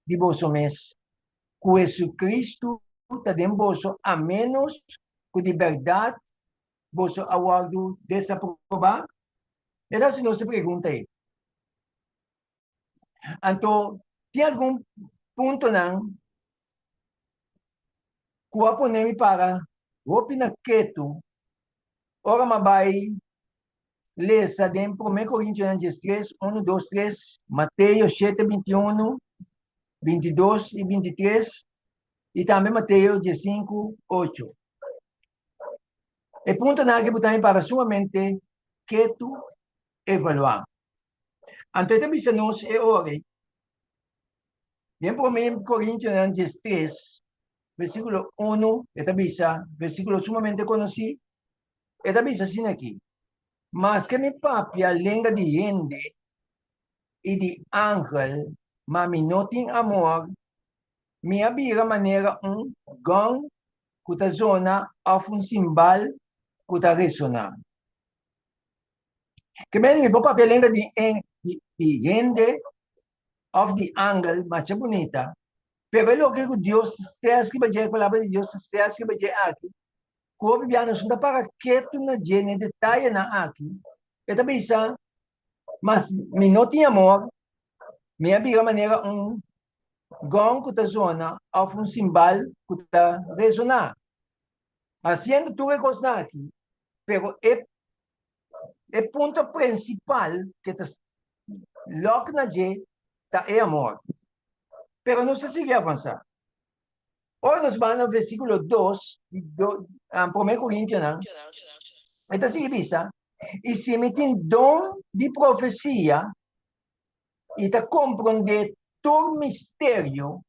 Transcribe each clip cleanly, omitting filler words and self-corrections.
di boso mes, ku Hesukristu ta den boso a ménos ku di bèrdat boso a wòrdu desaprobá? E ta hasi nos e pregunta ei. Anto, tin algun puntonan ku a pone mi para hopi na ketu ora mi a bai lesa den Promé Korintionan diestres, unu, dos, tres, Mateo shete, bintiunu, bintidos i bintitres, i tambe Mateo diesinku, ocho. E puntonan aki bo ta mi para sumamente ketu evaluá. Anto e ta bisa nos e ora ei, den Promé Korintionan diestres, versíkulo unu, e ta bisa, versíkulo sumamente konosí, E ta bisa asina aki, Maske mi papia lenga di hende i di angel, ma mi no tin amor, mi a bira manera un gong ku ta zona òf un simbal ku ta resoná. Ke mende mi por papia lenga di di hende òf di angel masha bunita, pero e loke ku Dios ta strès riba dje, e palabra di Dios ta strès riba dje aki, ku hopi bia nos no ta para ketu na dje na e detayenan aki, e ta bisa, Mas mi no tin amor, mi a bira manera un gong ku ta zona òf un simbal ku ta resoná. Hasiendo tur e kosnan aki, pero e e punto prinsipal ke ta lòk na dje ta e amor. Pero nos ta sigui avansá. Ora nos bai na versíkulo dos di Promé Korintionan, e ta sigui bisa, I si mi tin don di profesia i ta komprondé tur misterio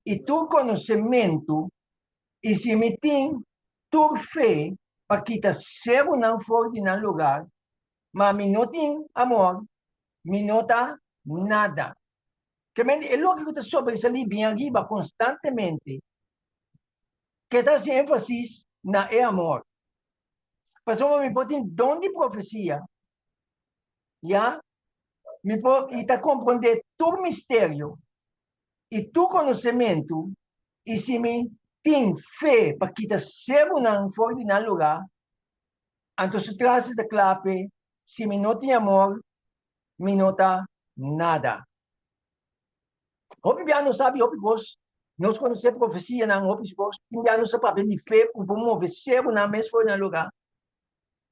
i tur konosementu, i si mi tin tur fe pa kita serunan for di nan lugar, ma mi no tin amor, mi no ta nada. Ke men e loke ku ta sobresalí bien ariba konstantemente ke ta hasi énfasis na e amor. Pasobra mi por tin don di profesia, ya, mi por i ta komprondé tur misterio i tur konosementu, i si mi tin fe pa kita serunan for di nan lugá, anto su tras e ta kla p'e, si mi no tin amor, mi no ta nada. Hopi bia nos sabi hopi kos, nos konosé profesianan hopi kos, tin bia nos ta papia di fe ku por move serunan mes for di nan lugá.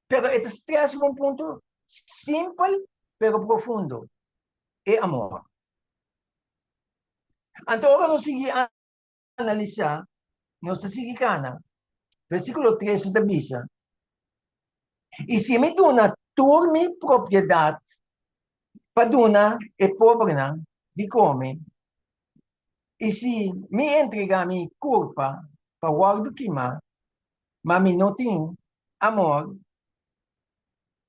Pero e ta strès riba un punto simpel pero profundo, e amor. Anto ora nos sigui analisá, nos ta sigui kana. Versíkulo trese ta bisa, I si mi duna tur mi propiedat pa duna e pobrenan di kome, i si mi entregá mi kurpa pa wòrdu kimá, ma mi no tin amor,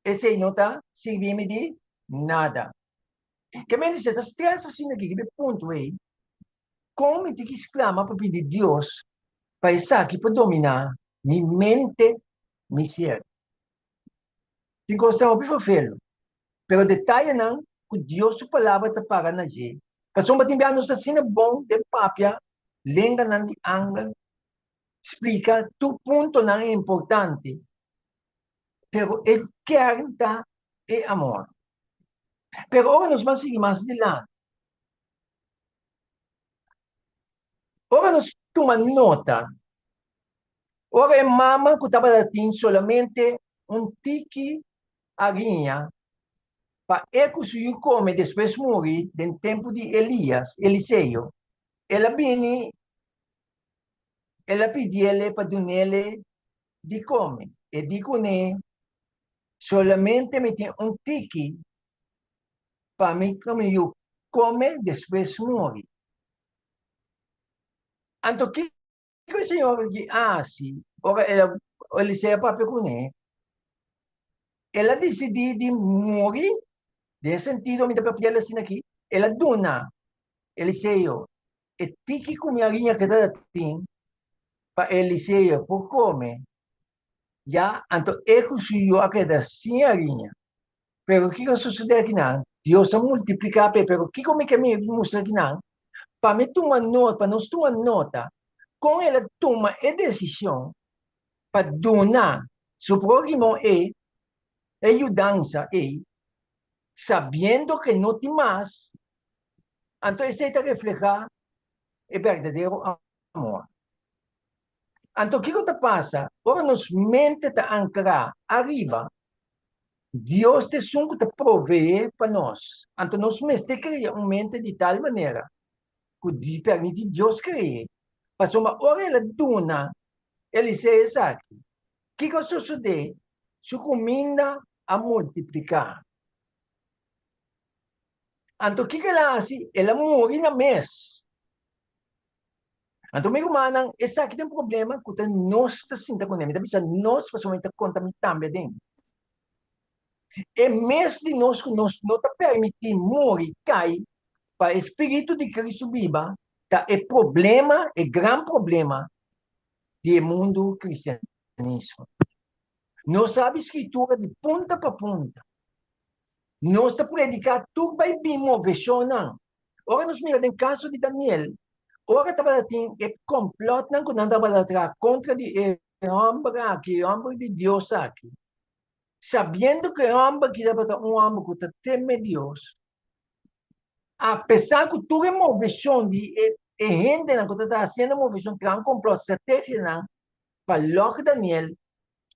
esei no ta sirbi mi di nada. Ke men di se ta strès asina aki riba e punto ei, kon mi tin ki sklama pa pidi Dios pa esaki por dominá mi mente, mi ser? Tin kosnan hopi ferfelu, pero detayenan ku Dios su Palabra ta para na dje. Pasobra tin bia nos ta asina bon den papia lenganan di angel, splika tur puntonan importante, pero e kern ta e amor. Pero ora nos ban sigui mas dilanti, Ora nos tuma nota, ora e mama ku tabata tin solamente un tiki hariña pa e ku su yu kome despues muri den tempu di Elias, Eliseo, el a bini, el a pidiele pa dunele di kome. E di kuné, Solamente mi tin un tiki pa mi ku mi yu kome despues muri. Anto kiko e señor aki a hasi ora el a Eliseo a papia kuné? El a disidí di muri, den e sentido mi ta papia el asina aki, el a duna Eliseo e tiki ku mi hariña ku e tabata tin pa Eliseo por kome, ya, anto e ku su yu a keda sin hariña. Pero kiko a sosodé akinan? Dios a multipliká p'e, pero kiko mi ke mustra akinan? Pa mi tuma nota, pa nos tuma nota kon el a tuma e desishon pa duna su próhimo e e yudansa ei, sabiendo ke no tin mas, anto esei ta reflehá e berdadero amor. Anto kiko ta pasa ora nos mente ta ankrá ariba Dios ta esun ku ta proveé pa nos? Anto nos mester krea un mente di tal manera ku di permití Dios kre'é. Pasobra ora el a duna Eliseo esaki, kiko a sosodé? Su kuminda a multipliká. Anto kiko el a hasi? El a muri na mes. Anto mi rumannan, esaki ta un problema ku ta nos ta sinta kuné. Mi ta bisa nos pasobra mi ta konta mi tambe aden. E mes di nos ku nos no ta permití muri, kai, pa e spiritu di Kristu biba, ta e problema, e gran problema di e mundu kristianismo. Nos sabi Skritura di punta pa punta. Nos ta prediká tur bai bin moveshonnan. Ora nos mira den kaso di Daniel, ora tabata tin e kòmplòtnan ku nan tabata traha kontra di e hòmber aki, e hòmber di Dios aki, sabiendo ku e hòmber aki tabata un hòmber ku ta teme Dios, apesar ku tur e moveshon di e e hendenan ku tabata hasiendo moveshon, traha un kòmplòt, strategianan pa lòk Daniel,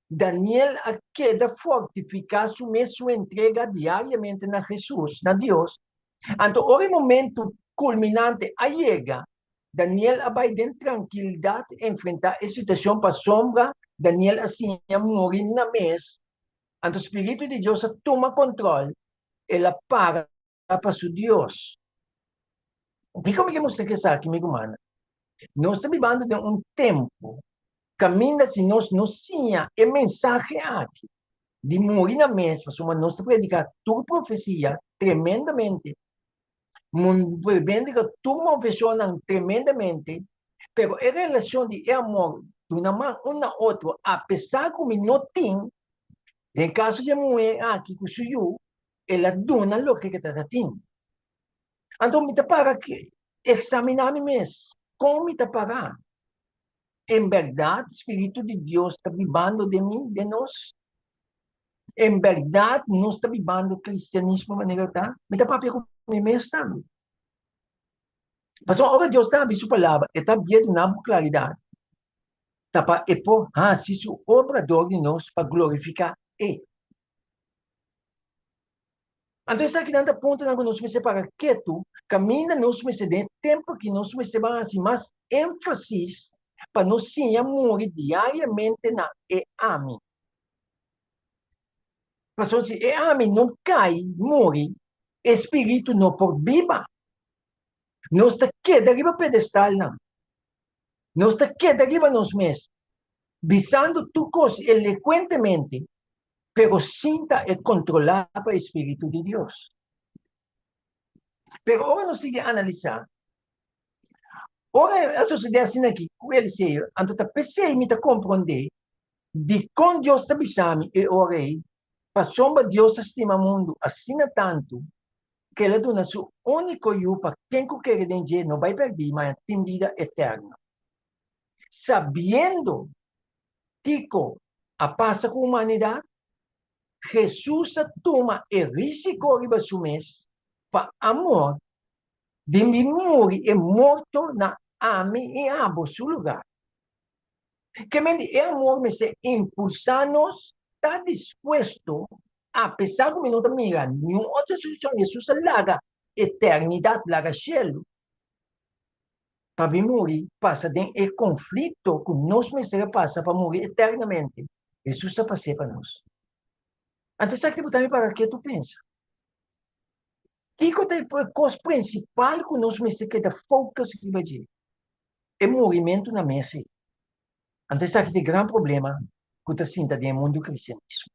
Daniel a keda fortifiká su mes su entrega diariamente na Hesus, na Dios. Anto ora e momentu kulminante a yega, Daniel a bai den trankilidat enfrentá e situashon pasobra Daniel a siña muri na mes. Anto spiritu di Dios a tuma kontròl, el a para pa su Dios. Dikon mi ke mustra ku esaki, mi rumannan? Nos ta bibando den un tempu kaminda si nos no siña e mensahe aki di muri na mes, pasobra nos ta prediká tur profesia tremendamente, prediká tur moveshonnan tremendamente, pero e relashon di e amor duna man un na otro, apesar ku mi no tin, den kaso di e muhé aki ku su yu, el a duna loke ke ta tin. Anto mi ta para eksaminá mi mes, kon mi ta pará? En bèrdat spiritu di Dios ta bibando den mi, den nos? En bèrdat nos ta bibando kristianismo manera ta? Mi ta papia ku mi mes tambe. Pasobra ora Dios ta habri su palabra, e ta habria duna bo klaridat, ta pa e por hasi su obra dor di nos pa glorifiká e. Anto esakinan ta puntonan ku nos mester para ketu, kaminda nos mester den e tempu aki nos mester ban hasi mas énfasis pa nos siña muri diariamente na e ami. Pasobra si e ami no kai, muri, e spiritu no por biba. Nos ta keda riba pedestalnan. Nos ta keda riba nos mes, bisando tur kos elekuentemente, pero sin ta e kontrolá pa e spiritu di Dios. Pero ora nos sigui analisá, ora a sosodé asina aki ku Eliseo, anto ta p'esei mi ta komprondé dikon Dios ta bisa mi e ora ei, pasobra Dios ta stima mundu asina tantu ku el a duna su úniko Yu pa ken ku kere den dje no bai pèrdí, ma tin bida eterno. Sabiendo Kiko a pasa ku humanidat? Hesus a tuma e risiko riba su mes pa amor di mi muri e morto na ami i abo su lugar. Ke men di e amor mester impulsá nos ta dispuesto apesar ku mi no ta mira niun otro solushon. Hesus a laga eternidat, laga shelu. Pa bin muri pasa den e konflikto ku nos mester a pasa pa muri eternamente, Hesus a pas'é pa nos. Anto esaki ta buta mi para ketu pensa, Kiko ta e kos prinsipal ku nos mester keda focus riba dje? E murimentu na mes ei. Anto esaki ta e gran problema ku ta sinta den e mundu kristianismo.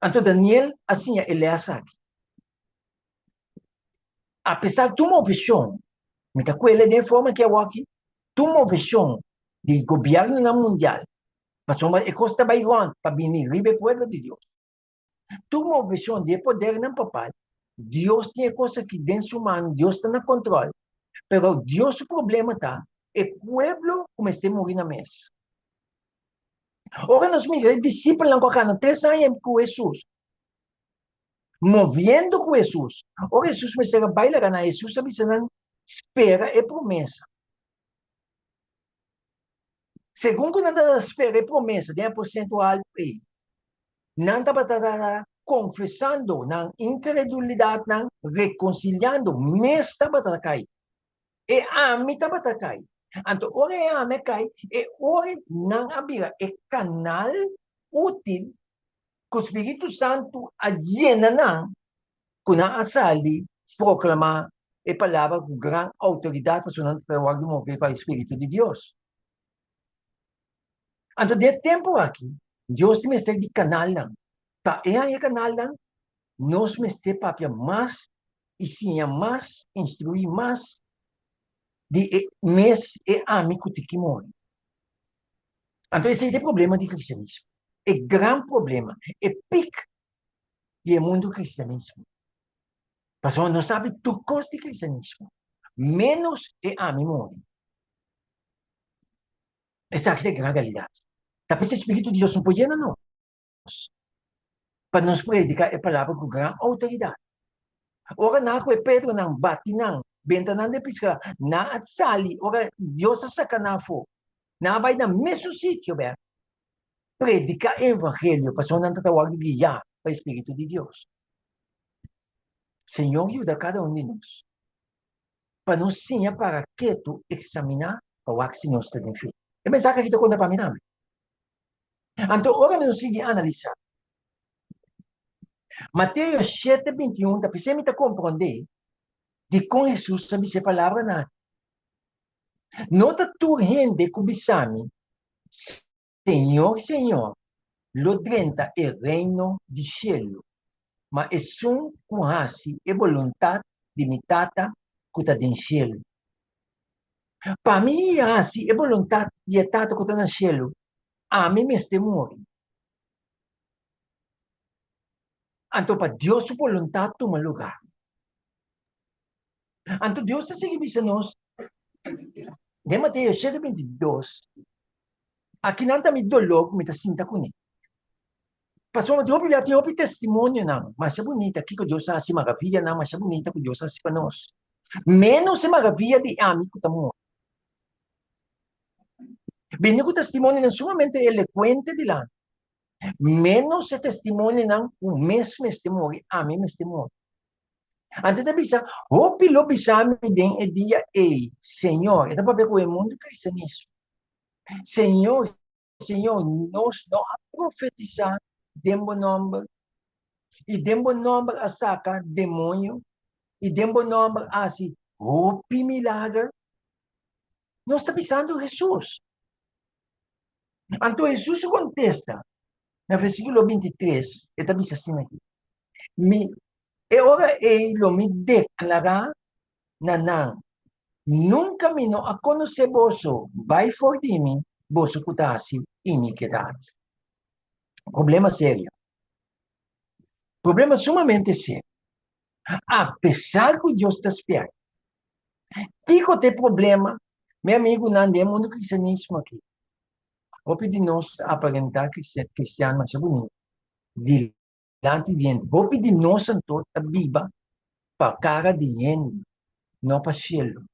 Anto Daniel a siña e lès aki. Apesar tur moveshon, mi ta kuele den e forma ki awoki, tur moveshon di gobièrnunan mundial, pasobra e kos ta bai rònt pa bini riba e pueblo di Dios, tur moveshon di e podernan papal. Dios tin e kos aki den su man, Dios ta na kontrol. Pero Dios su problema ta e pueblo ku mester muri na mes. Ora nos mira e disipelnan ku a kana tres aña ku Hesus, moviendo ku Hesus, ora Hesus mester a bai laga nan, Hesus a bisa nan, Spera e promesa. Segun ku nan tabata spera e promesa den e aposento altu ei, nan tabata ta konfesando nan inkredulidatnan, rekonsiliando, mes tabata kai. E ami tabata kai. Anto ora e ami a kai, e ora nan a bira e kanal útil ku Spiritu Santu a yena nan, ku nan a sali proklamá e palabra ku gran outoridat, pasobra nan ta wòrdu move pa e Spiritu di Dios. Anto den e tempu aki, Dios tin mester di kanalnan. Pa e haña e kanalnan, nos mester papia mas i siña mas, instruí mas di e mes e ami ku tin ki muri. Anto esei ta e problema di kristianismo, e gran problema, e pik di e mundu kristianismo. Pasobra nos sabi tur kos di kristianismo, ménos e ami muri. Esaki ta e gran realidat. Ta p'esei Spiritu di Dios no por yena nos pa nos prediká e palabra ku gran outoridat. Ora nan ku e Pedronan bati nan, benta nan den piskadó, nan a sali, ora Dios a saka nan afó, nan a bai na mesun sitio bèk prediká e evangelio, pasobra nan ta wòrdu guiá pa e Spiritu di Dios. Señor yuda kada un di nos pa nos siña para ketu eksaminá pa wak si nos ta den fe. E mensahe aki ta konta pa mi tambe. Anto ora nos sigui analisá Mateo shete 21 ta p'esei mi ta komprondé dikon Hesus a bisa e palabranan aki. No ta tur hende ku bisa mi, Señor, Señor, lo drenta e reino di shelu, ma esun ku hasi e boluntat di mi Tata ku ta den shelu. Pa mi hasi e boluntat di e Tata ku ta na shelu, ami mester muri. Anto pa Dios su boluntat tuma lugá. Anto Dios ta sigui bisa nos den Mateo shete 22, Akinan ta mi doló ku mi ta sinta kuné. Pasobra tin hopi bia tin hopi testimonionan masha bunita kiko Dios a hasi, maravianan masha bunita ku Dios a hasi pa nos. Ménos e maravia di ami ku ta muri. Bini ku testimonionan sumamente elekuente dilanti. Ménos e testimonionan ku mes mester muri, ami mester muri. Anto e ta bisa, Hopi lo bisa mi den e dia ei, Señor, e ta papia ku e mundu kristianismo, Señor, Señor, nos no a profetisá den bo nòmber, i den bo nòmber a saka demoño, i den bo nòmber a hasi hopi milager? Nos ta bisando Hesus. Anto Hesus su kontesta na versíkulo 23, e ta bisa asina aki, Mi, e ora ei lo mi deklará na nan, Nunka mi no a konosé boso, bai for di mi, boso ku ta hasi inikidat. Problema serio. Problema sumamente serio. Apesar ku Dios ta spera. Kiko ta e problema, mi amigunan, den e mundu kristianismo aki? Hopi di nos ta aparentá kristian masha bunita, dilanti di hende. Hopi di nos anto ta biba pa kara di hende, no pa shelu.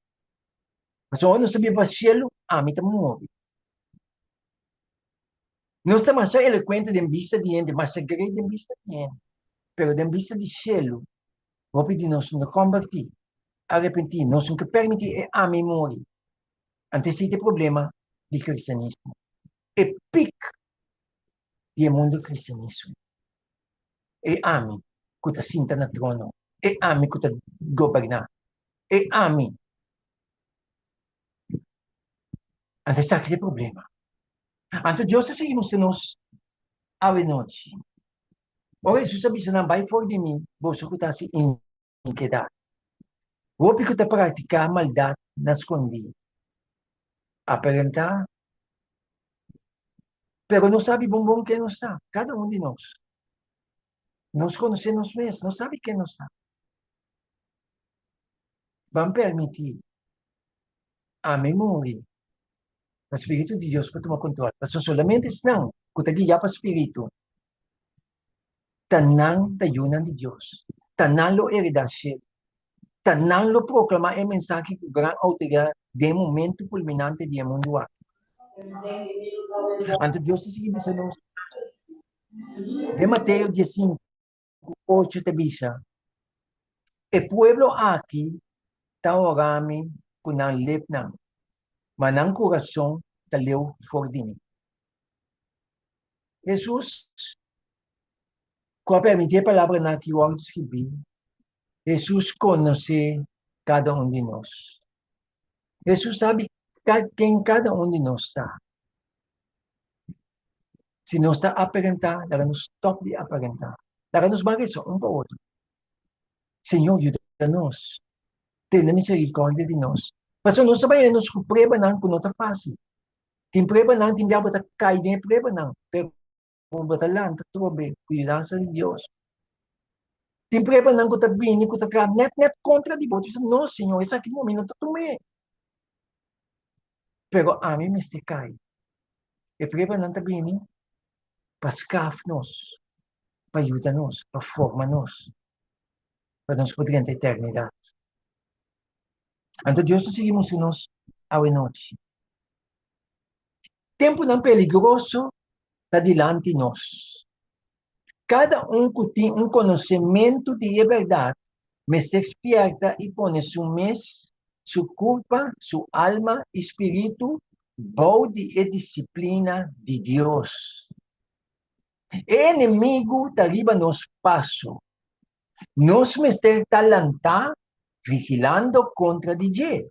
Pasobra ora nos ta biba pa shelu, ami ta muri. Nos ta masha elokuente den bista di hende, masha great den bista di hende, pero den bista di shelu, hopi di nos no ta kombertí, arepentí, nos no ke permití e ami muri. Anto esei ta e problema di kristianismo, e pik di e mundu kristianismo. E ami ku ta sinta na trono, e ami ku ta goberná, e ami. Anto esaki ta e problema. Anto Dios ta sigui mustra nos awe nochi. Ora Hesus a bisa nan, Bai for di mi, boso ku ta hasi inikidat. Hopi ku ta praktiká maldat na skondí. Aparentá Pero nos sabi bon bon ken nos ta, kada un di nos. Nos konosé nos mes, nos sabi ken nos ta. Ban permití ami muri pa Spiritu di Dios por tuma control. Pasobra solamente esnan cu ta guiá pa Spiritu ta nan ta yunan di Dios, ta nan lo heredá shelu, ta nan lo proclamá e mensahe cu gran autoridad den e momento culminante di e mundu aki. Anto Dios ta sigui bisa nos den Mateo diesinku, ocho ta bisa, E pueblo aki ta ora mi ku nan lepnan, ma nan kurason ta leu for di mi. Hesus, ku a permití e palabranan aki wòrdu skibí, Hesus konosé kada un di nos. Hesus sabi ken kada un di nos ta. Si nos ta aparentá, laga nos stòp di aparentá. Laga nos ban resa un pa otro. Señor, yuda nos. Tene miserikòrdia di nos. Pasobra nos ta baña nos ku pruebanan ku no ta fásil. Tin pruebanan, tin bia bo ta kai den e pruebanan, pero bo ta lanta trobe ku yudansa di Dios. Tin pruebanan ku ta bini ku ta traha nèt nèt kontra di bo. Bo ta bisa, No, Señor, esaki mi no ta tum'é. Pero ami mester kai. E pruebanan ta bini pa skaf nos, pa yuda nos, pa forma nos, pa nos por drenta eternidat. Anto Dios ta sigui mustra nos awe nochi. Tempunan peligroso ta dilanti nos. Kada un ku tin un konosementu di e bèrdat mester spierta i pone su mes, su kurpa, su alma i spiritu bou di e disiplina di Dios. E enemigu ta riba nos paso. Nos mester ta lantá vigilando kontra di dje.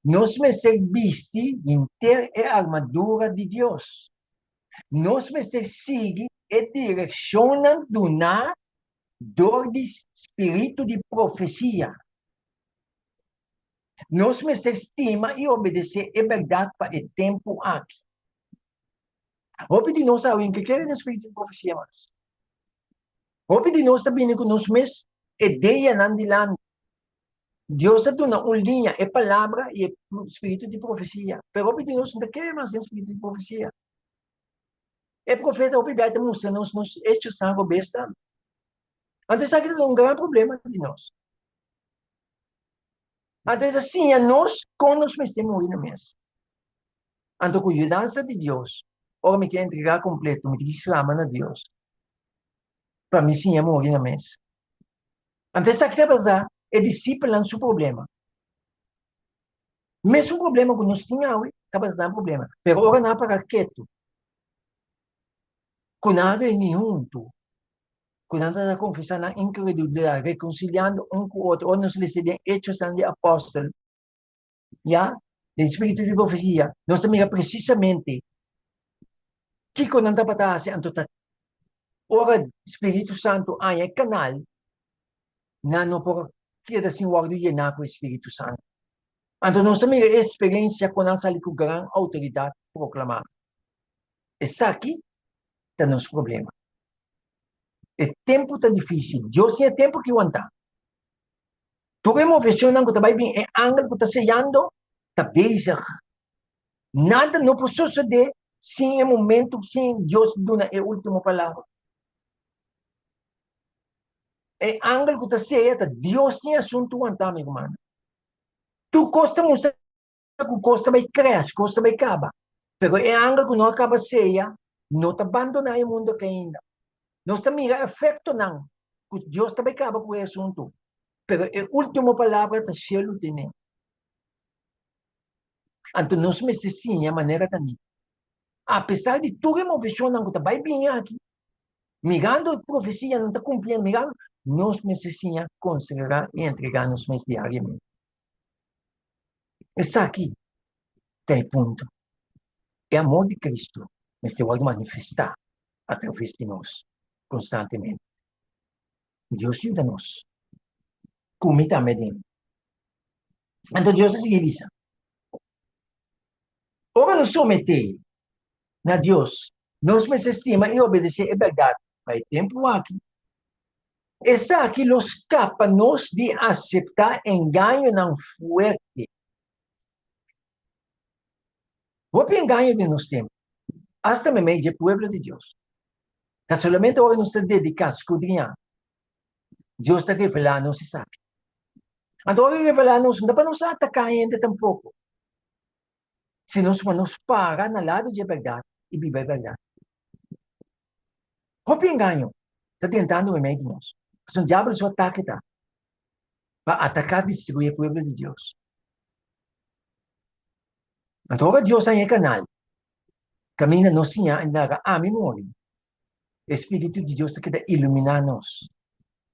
Nos mester bisti henter e armadura di Dios. Nos mester sigui e direkshonnan duná dor di spiritu di profesia. Nos mester stima i obedesé e bèrdat pa e tempu aki. Hopi di nos awe no ke kere den spiritu di profesia mas. Hopi di nos ta bini ku nos mes ideanan dilanti. Dios a duna un liña, e palabra i e spiritu di profesia. Pero hopi di nos no ta kere mas den spiritu di profesia. E profeta hopi bia ta mustra nos nos hechosnan robes tambe. Anto esaki ta un gran problema di nos. Anto e ta siña nos kon nos mester muri na mes. Anto ku yudansa di Dios, ora mi ke entregá kompleto, mi tin ki slama na Dios pa mi siña muri na mes. Anto esaki tabata e disipelnan su problema. Mesun problema ku nos tin awe tabata nan problema. Pero ora nan a para ketu, ku nan a reuní huntu, ku nan tabata konfesá nan inkredulidat, rekonsiliando un ku otro, ora nos lesa den Hechosnan di Apòstel, ya, den spiritu di profesia, nos ta mira presisamente kiko nan tabata hasi, anto ta ora Spiritu Santu haña e kanal, nan no por keda sin wòrdu yená ku e Spiritu Santu. Anto nos ta mira e eksperensia ku nan sali ku gran outoridat proklamá. Esaki ta nos problema. E tempu ta difísil. Dios tin e tempu ki wantá. Tur e movecionnan cu ta bay bin, e angel cu ta seyando ta bezig. Nada no por sosode sin e momento, sin Dios duna e ultimo palabra. E angel cu ta seya ta Dios tin asunto wanta, mi rumannan. Tur cos ta mustra cu cos ta bay crash, cos ta bay caba. Pero e angel cu no a caba seya no ta bandona e mundo aki ainda. Nos ta mira efectonan cu Dios ta bay caba cu e asunto, pero e ultimo palabra ta shelu tene. Anto nos mester siña manera ta ni. Apesar di tur e movecionnan cu ta bay bini aki, mirando e profecianan ta cumpliendo, mirando, nos mester siña consagra y entrega nos mes diariamente. Esaki ta e punto. E amor di Cristo mester wòrdu manifestá atraves di nos konstantemente. Dios yuda nos. Ku mi tambe den. Anto Dios a sigui bisa, Ora nos someté na Dios, nos mester stima i obedesé e bèrdat pa e tempu aki. Esaki lo skapa nos di aseptá engañonan fuerte. Hopi engaño den nos tempu, asta meimei dje pueblo di Dios. Ta solamente ora nos ta dediká skudriñá, Dios ta revelá nos esaki. Anto ora e revelá nos, no ta pa nos ataká hende tampoko, sino pa nos para na lado dje bèrdat i biba e bèrdat. Hopi engaño ta tentando meimei di nos. Pasobra diabel su atake ta pa ataká destruí e pueblo di Dios. Anto ora Dios haña e kanal kaminda nos siña i laga ami muri, e spiritu di Dios ta keda iluminá nos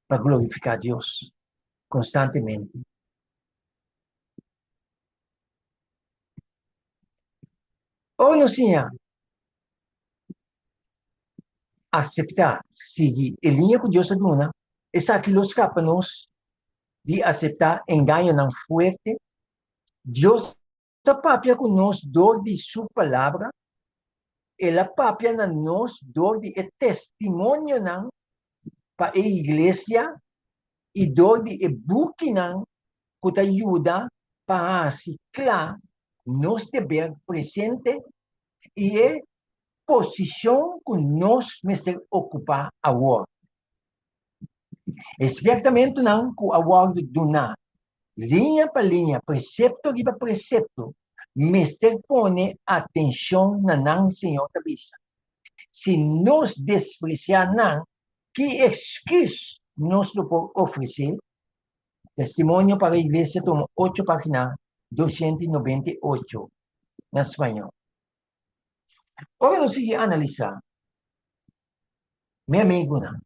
pa glorifiká Dios konstantemente. Ora nos siña aseptá sigui e liña ku Dios a duna, esaki lo skapa nos di aseptá engañonan fuerte. Dios a papia ku nos dor di su Palabra, el a papia na nos dor di e testimonionan pa e iglesia i dor di e bukinan ku ta yuda pa hasi kla nos deber presente i e posishon ku nos mester okupá awor. E spiertamentunan ku a wòrdu duná liña pa liña, presepto riba presepto, mester pone atenshon na nan, Señor ta bisa. Si nos despresiá nan, ki eksküs nos lo por ofresé? Testimonio para Iglesia tomo ocho página 298 na spañó. Ora nos sigui analisá, mi amigunan,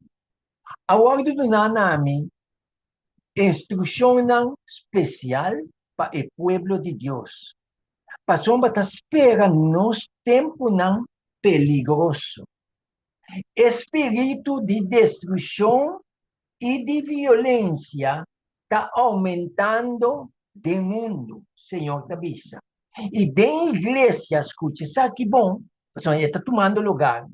a wòrdu duná na mi instrukshonnan spesial pa e pueblo di Dios, pasobra ta spera nos tempunan peligroso. E spiritu di destrukshon i di violensia ta oumentando den mundu, Señor ta bisa. I den iglesia, skucha esaki bon, pasobra e ta tumando lugar.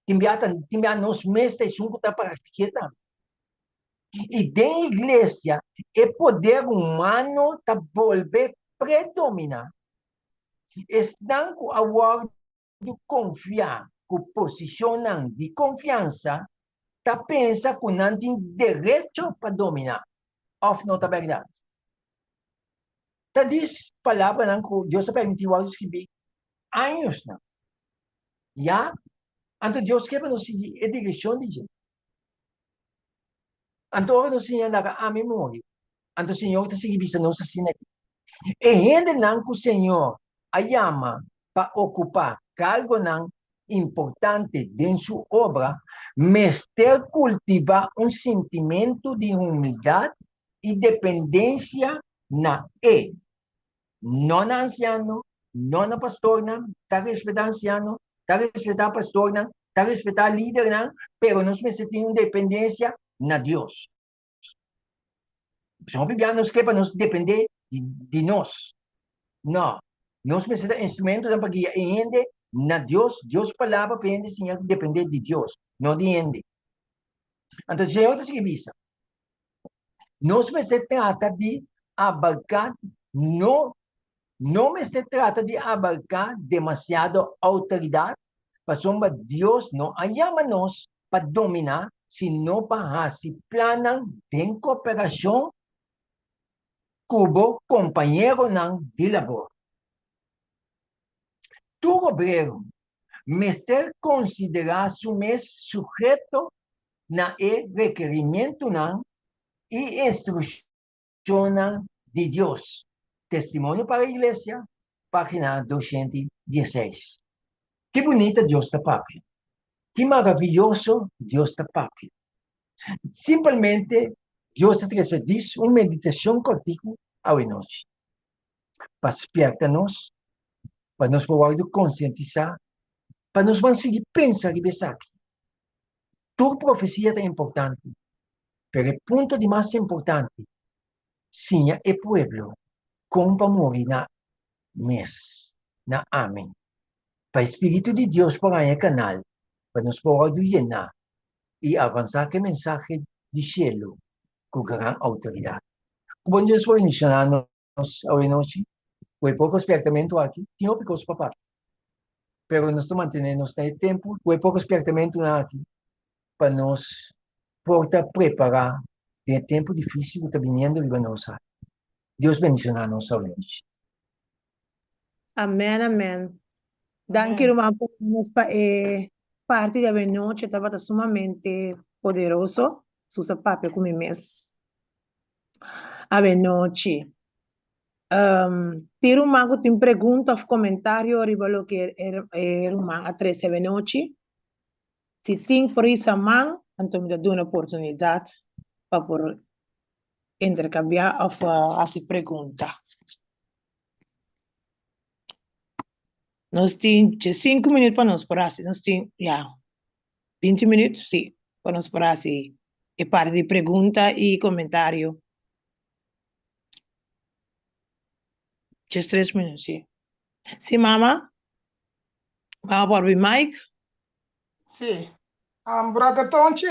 Tin bia ta, tin bia nos mes ta esun ku ta praktik'é tambe. I den iglesia e poder humano ta bolbe predominá. Esnan ku a wòrdu konfiá ku posishonnan di konfiansa ta pensa ku nan tin derecho pa dominá, òf no ta bèrdat? Ta dis palabranan ku Dios a permití wòrdu skibí añosnan. Ya, anto Dios ke pa nos sigui e direkshon di dje. Anto ora nos siña laga ami muri, anto Señor ta sigui bisa nos asina aki, E hendenan ku Señor a yama pa okupá kargonan importante den su obra mester kultivá un sintimentu di humildat i dependensia na E. No na ansiano, no na pastornan, ta respetá ansiano, ta respetá pastornan, ta respetá lidernan, pero nos mester tin un dependensia na Dios. Pasobra hopi bia nos ke pa nos dependé di nos. No, nos mester ta instrumentonan pa guia e hende na Dios, Dios su palabra pa e hende siña dependé di Dios, no di hende. Anto Señor ta sigui bisa, nos mester trata di abarká no no mester trata di abarká demasiado outoridat, pasobra Dios no a yama nos pa dominá, sino pa hasi plannan den kooperashon ku bo kompañeronan di labor. Tur obrero mester konsiderá su mes suheto na e rekerimientunan i instrukshonnan di Dios. Testimonio para Iglesia, página 216. Ki bunita Dios ta papia! Ki maraviyoso Dios ta papia! Simpelmente Dios a trese dis un meditashon kòrtiku awenochi pa spièrta nos, pa nos por wòrdu konsientisá, pa nos ban sigui pensa riba esaki. Tur profesia ta importante, pero e punto di mas importante, siña e pueblo kon pa muri na mes, na ami, pa e Spiritu di Dios por haña kanal pa nos por wòrdu yená i avansá ku e mensahe. di shelu ku gran outoridat. Ku bon Dios por bendishoná nos awe nochi ku e poko spièrtamentu aki. Tin hopi kos pa papia, pero nos ta mantené nos na e tempu ku e poko spièrtamentunan aki pa nos por ta prepará den e tempu difísil ku ta biniendo riba nos aki. Dios bendishoná nos awe nochi. Amen, amen. Danki ruman por nos pa e parti di awenochi tabata sumamente poderoso. Susa papia ku mi mes awenochi. Um, tin ruman ku tin pregunta of komentario riba loke e ruman a trese awenochi? Si tin por hisa man, anto mi ta duna oportunidat pa por interkambiá of hasi pregunta. Nos tin 5 minuut pa nos por hasi, nos tin, ya, 20 minuut, sí, pa nos por hasi e parti di pregunta i komentario. 13 minuut, sí. Sí, mama? Mama por bi mic? Sí. Brother Tonchi,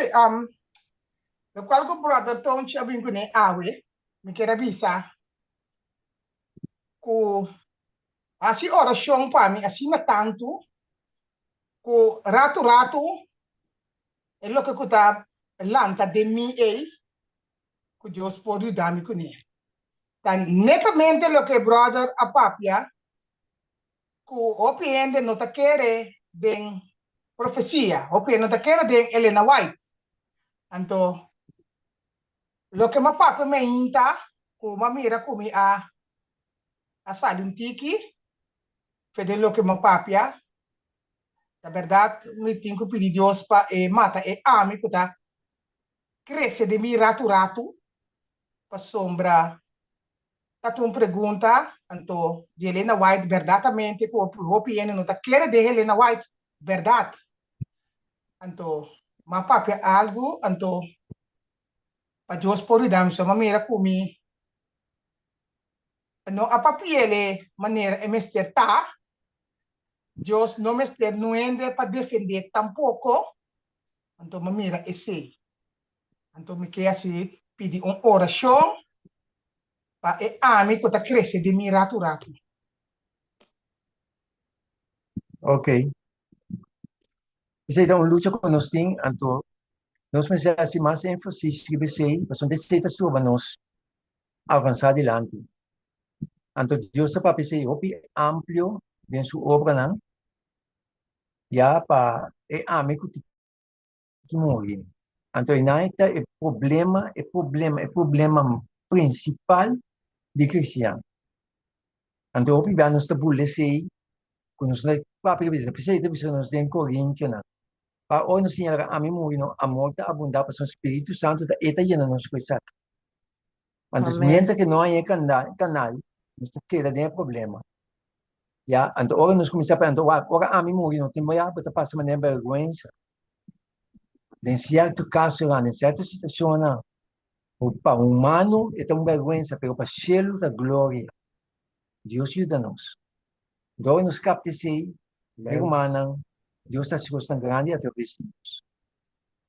lokual ku Brother Tonchi a bin kuné awe, mi kier a bisa ku hasi orashon pa mi asina tantu ku ratu ratu e loke ku ta lanta den mi ei ku Dios por yuda mi kuné. Ta netamente loke brother a papia ku hopi hende no ta kere den profesia, hopi hende no ta kere den Elena White. Anto loke m'a papia meinta ku m'a mira ku mi a a sali un tiki fe den loke m'a papia, ta bèrdat mi tin ku pidi Dios pa e mata e ami ku ta krese den mi ratu ratu, pasobra ta tin un pregunta anto di Elena White berdatamente ku hopi hende no ta kere den Elena White bèrdat anto m'a papia algu anto pa Dios por yuda mi so m'a mira ku mi no a papi'ele manera e mester ta Dios no mester no hende pa defende tampoko anto m'a mira esei anto mi ke hasi pidi un orashon pa e ami ku ta krese den mi ratu ratu. Ok. Esei ta un lucha ku nos tin, anto nos mester hasi mas énfasis riba esei, pasobra esei ta stroba nos avansá dilanti. Anto Dios ta papia esei hopi amplio den su obranan, ya pa e ami ku tin ki muri. Anto einan ta e problema, e problema, e problema principal di cristian. Anto hopi bia nos ta bula esei ku nos no ta papia riba dje. P'esei ta bisa nos den Corintionan, pa ora nos siña laga ami muri no, amor ta abundá pasobra Spiritu Santu ta e ta yena nos ku esaki. Anto Amén. mientras ke no haña e kanal, nos ta keda den e problema. Ya, anto ora nos kuminsá pa anto wak, ora ami muri no tin ya bo ta pasa manera bèrgwensa. Den sierto kasonan, den sierto situashonnan, pa humano e ta un bèrgwensa, pero pa shelu ta gloria. Dios yuda nos. Anto ora nos kapta esei, mi rumannan, Dios ta hasi kosnan grandi atraves di nos.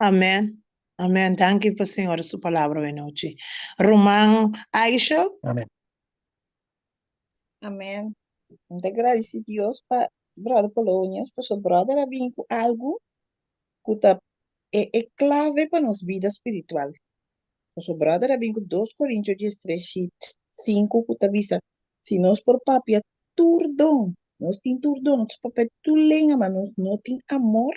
Amen. Amen. Danki pa Señor su palabra awe nochi. Ruman Aisha? Amen. Amen. Mi ta gradisi Dios pa Brother Polonius, pasobra brother a bin ku algu ku ta e e klave pa nos bida spiritual. Pasobra brother a bin ku dos Korintio diestres shi sinku ku ta bisa, si nos por papia tur don, nos tin tur don, nos por papia tur lenga, ma nos no tin amor,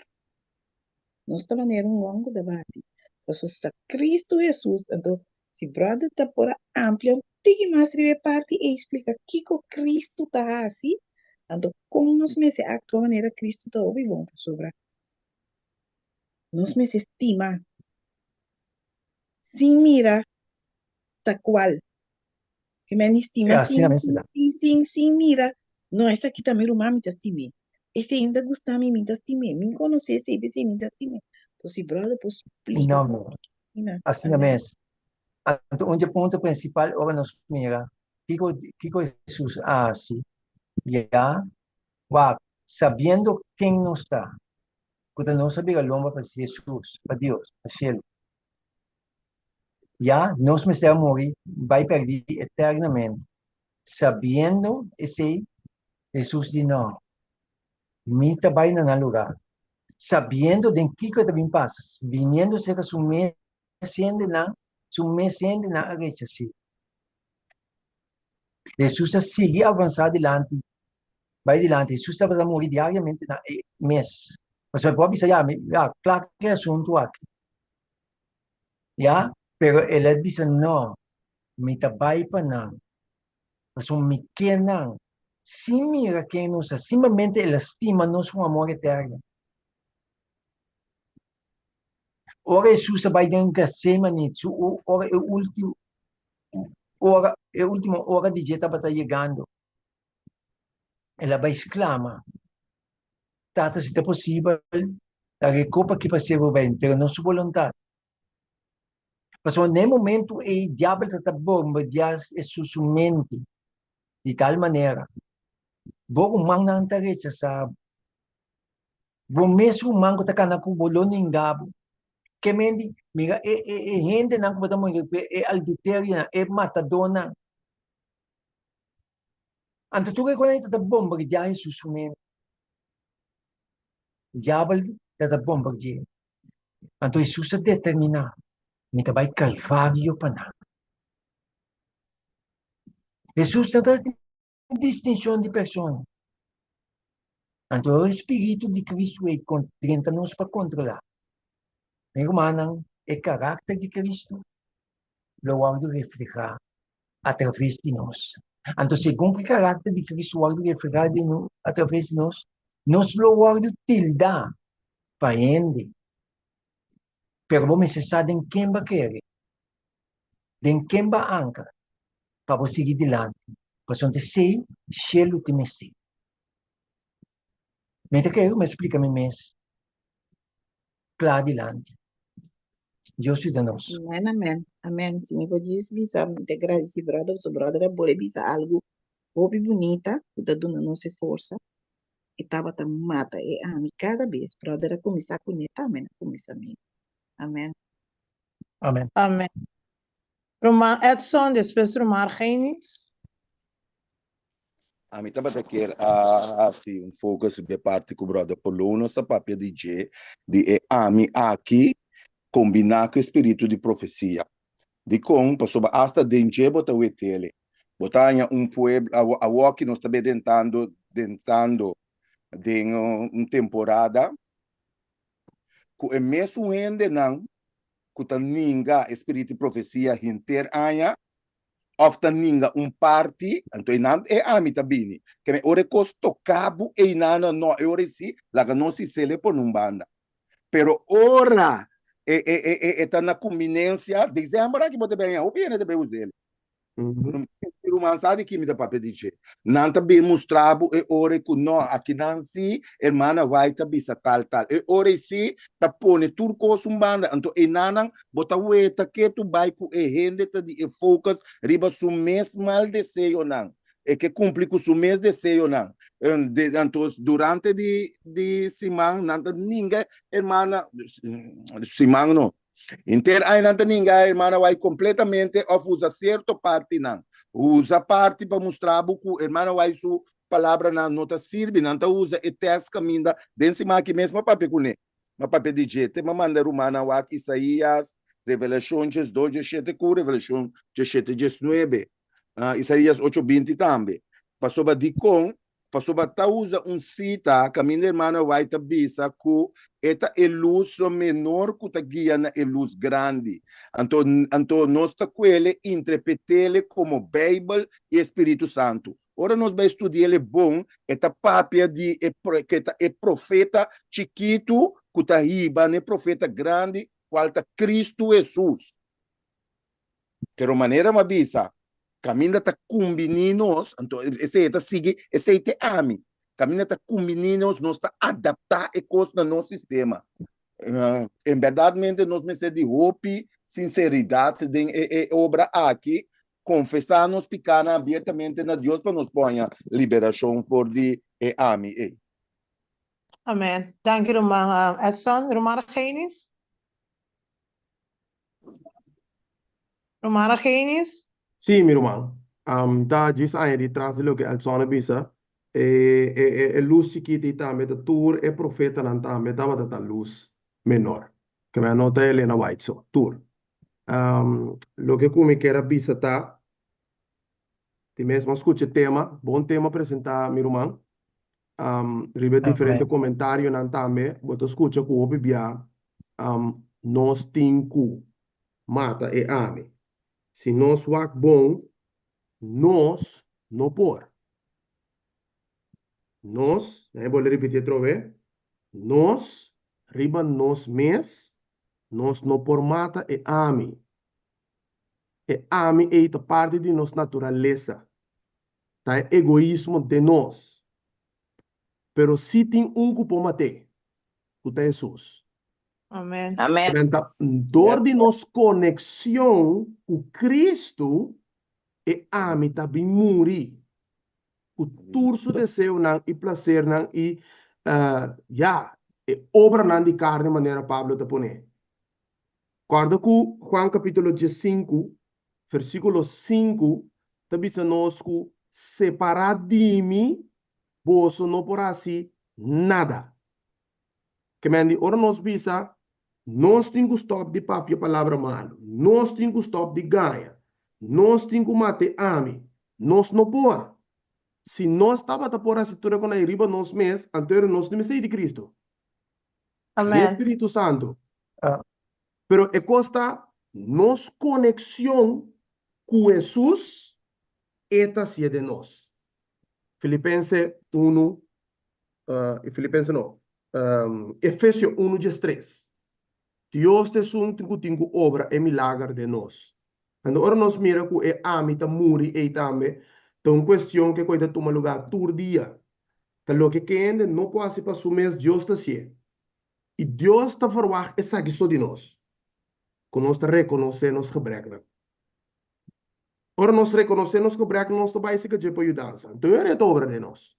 nos ta manera un gong ku ta bati. Pasobra sa Kristu Hesus, anto Si brother ta por a amplia un tiki mas riba e parti ei splika kiko Kristu ta hasi, anto kon nos mester aktua manera Kristu ta hopi bon pasobra nos mester stima sin mira ta kual. Ke men di stima E sin asina mester ta. sin sin sin mira no esaki ta mi ruman mi ta stim'é, esei no ta gusta mi mi ta stim'é, mi konosé esei p'esei mi ta stim'é. Enton si brother por splika No, un no. tiki asina, Asina amen. mes. Anto un dje punto principal ora nos mira kiko kiko Hesus a hasi, ya, wak, sabiendo ken nos ta, ku ta nos a bira lomba pa Hesus, pa Dios, pa shelu. Ya nos mester a muri bai pèrdí eternamente. Sabiendo esei, Hesus di, No, mi ta bai na nan lugá. Sabiendo den kiko e ta bin pasa, biniendo serka su mes hendenan, su mes hendenan a rechas'é. Hesus a sigui avansá dilanti, bai dilanti. Hesus tabata muri diariamente na e mes. Pasobra e por a bisa, Ya, mi, ya, kla ku e asuntu aki. Ya, pero el a bisa, No, mi ta bai pa nan, pasobra mi ke nan. Sin mira ken nos ta, simplemente el a stima nos ku un amor eterno. Ora Hesus a bai den Getsemani, su ora e ultimo ora, e ultimo ora di dje tabata yegando, el a bai sklama, Tata, si ta posibel, laga e kopa aki pas'é bo bai, pero no su boluntat. Pasobra na e momentu ei diabel ta ta bombardiá Hesus su mente di tal manera, bo rumannan ta rechasá bo, bo mes ruman ku ta kana ku bo lo ninga bo. Ke men di, mira e e e hendenan ku bo ta muri ku e adulterionan, e matadónan. Anto tur e konan ta ta bombardiá Hesus su mente. Diabel ta ta bombardi'é. Anto Hesus a determiná, Mi ta bai Kalvario pa nan. Hesus no ta tin distinshon di persona. Anto e spiritu di Kristu ei drenta nos pa kontrolá. Mi rumannan, e karakter di Kristu lo wòrdu reflehá atraves di nos. Anto segun ku e karakter di Kristu wòrdu reflehá den nos atraves di nos, nos lo wòrdu tildá pa hende. Pero bo mester sa den ken bo a kere, den ken bo a ankra pa bo sigui dilanti, pasobra esei shelu tin mester. Mi ta kere ku mi splika mi mes kla dilanti. Dios yuda nos. Amen, amen, amen. Si mi por djis bisa, mi ta gradisi brother, pasobra brother a bole bisa algu hopi bunita ku ta duna nos e forsa. E tabata mata e ami kada bes. Brother a kuminsá kuné tambe na kuminsamentu. Amen. Amen. Amen. Ruman Edson, despues ruman Argenis. Ami tabata kier a hasi un focus riba e parti ku brother Polono sa papia di dje, di e ami aki kombiná ku e spiritu di profesia. Dikon? Pasobra asta den dje bo ta wet'ele. Bo ta haña un pueblo, awoki nos ta be dentando dentando den un temporada ku e mesun hendenan ku ta ninga e spiritu di profesia henter aña òf ta ninga un parti, anto einan e ami ta bini. Keme ora e kos toka bo einan no, no, e ora ei si, laga nos his'el pone un banda. Pero ora e e e e e ta na kumbinensia, desèmber aki bo ta bin haña hopi hende ta bin us'el. Mi ruman sa di ki mi ta papia di dje. Nan ta bin mustra bo e ora ku no, akinan si hermana White ta bisa tal tal. E ora ei si ta pone tur kos un banda. Anto einanan bo ta weta ketu bai ku e hende ta di e focus riba su mes mal deseonan. E ke kumpli ku su mes deseonan. Anto durante di di siman nan ta ninga hermana, siman no, Henter aña nan ta ninga e hermana White completamente of usa cierto partinan. Usa parti pa mustra bo cu hermana White su palabranan no ta sirbi. Nan ta usa e tekst caminda den siman aki mes m'a papia cune. M'a papia di dje. Te m'a manda rumannan wak Isaías, Revelacion diesdos diesshete cu Revelacion diesshete diesnuebe. Isaías ocho binti tambe. Pasobra dicon Pasobra ta usa un sita kaminda hermana White ta bisa ku e ta e lus menor ku ta guia na e lus grandi. Anto, anto nos ta kuele interpret'ele komo Beibel i e Spiritu Santu. Ora nos bai studi'ele bon, e ta papia di e ku e ta e profeta chikitu ku ta hiba na e profeta grandi, kual ta Kristu Hesus. Pero manera mi a bisa, kaminda ta kumbiní nos, anto esei ta sigui, esei te ami. Kaminda ta kumbiní nos, nos ta adaptá e kos na nos sistema. En bèrdatmente nos mester di hopi sinseridat den e e obra aki, konfesá nos pikánan abiertamente na Dios pa nos por haña liberashon for di e ami ei. Amen. Danki ruman Edson. Ruman Argenis? Ruman Argenis? Sí, mi ruman. Ta djis añadí tras di loke Elson a bisa. E, e, e, e lus chikito ei tambe ta tur e profetanan tambe tabata ta lus menor. Ke mi a nota Elena White so, tur. Loke ku mi kier a bisa ta, di mes mi a skucha e tema, bon tema presentá mi ruman. Riba e diferente komentarionan tambe bo ta skucha ku hopi bia nos tin ku mata e ami. Si nos wak bon, nos no por. Nos, nan e bolbe ripiti atrobe, nos riba nos mes, nos no por mata e ami. E ami ei ta parti di nos naturalesa. Ta e egoismo den nos. Pero si tin un ku por mat'é, ku ta Hesus. Amen. Amen. Amen. Ta dor di nos konekshon ku Kristu, e ami ta bin muri ku tur su deseonan i plasernan i, ya, e obranan di karni manera Pablo ta pone. Kòrda ku Juan kapítulo diesinku, versíkulo sinku ta bisa nos ku separá di mi boso no por hasi nada. Ke men di ora nos bisa, nos tin ku stòp di papia palabra malu, nos tin ku stòp di gaña, nos tin ku mata e ami, nos no por. Si nos tabata por hasi tur e konai riba nos mes, anto era nos no mester di Kristu, ni e Amen. Spiritu Santu. Pero e kos ta, nos konekshon ku Hesus, e ta hasié den nos. Filipense unu Filipense no, Efesio unu diestres, Dios ta esun ku tin ku obra e milager den nos. Anto ora nos mira ku e ami ta muri ei tambe, ta un kuestion ke koi ta tuma lugá tur dia. Ta loke ke hende no por hasi pa su mes, Dios ta hasié. I Dios ta ferwagt esaki so di nos, ku nos ta rekonosé nos gebreknan. Ora nos rekonosé nos gebreknan, nos ta bai sika dje pa yudansa. Anto e ta obra den nos.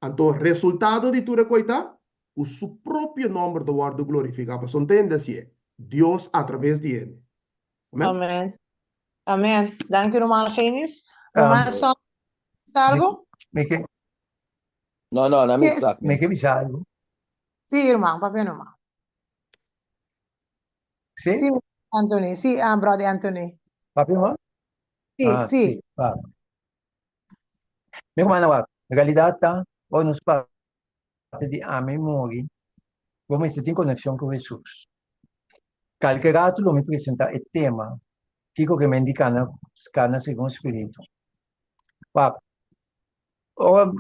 Anto resultado di tur e koi ta ku su propio nòmber ta wòrdu glorifiká, pasobra ta hende hasié, Dios atraves di hende. Amen. Amen. Amen. Danki ruman Argenis. Ruman Edson, bisa algu? Mi ke. No, no, na mi sa. Mi ke bisa algu. Sí, ruman, papia numa. Sí? Sí, Anthony. Sí, brother Anthony. Papia numa? Sí, Ah, sí. sí, papia. Mi rumannan wak, realidat ta, ora nos papia di ami muri, bo mester tin konekshon ku Hesus. Kalke ratu lo mi presentá e tema kiko ke men di kana kana segun spiritu. Wak, ora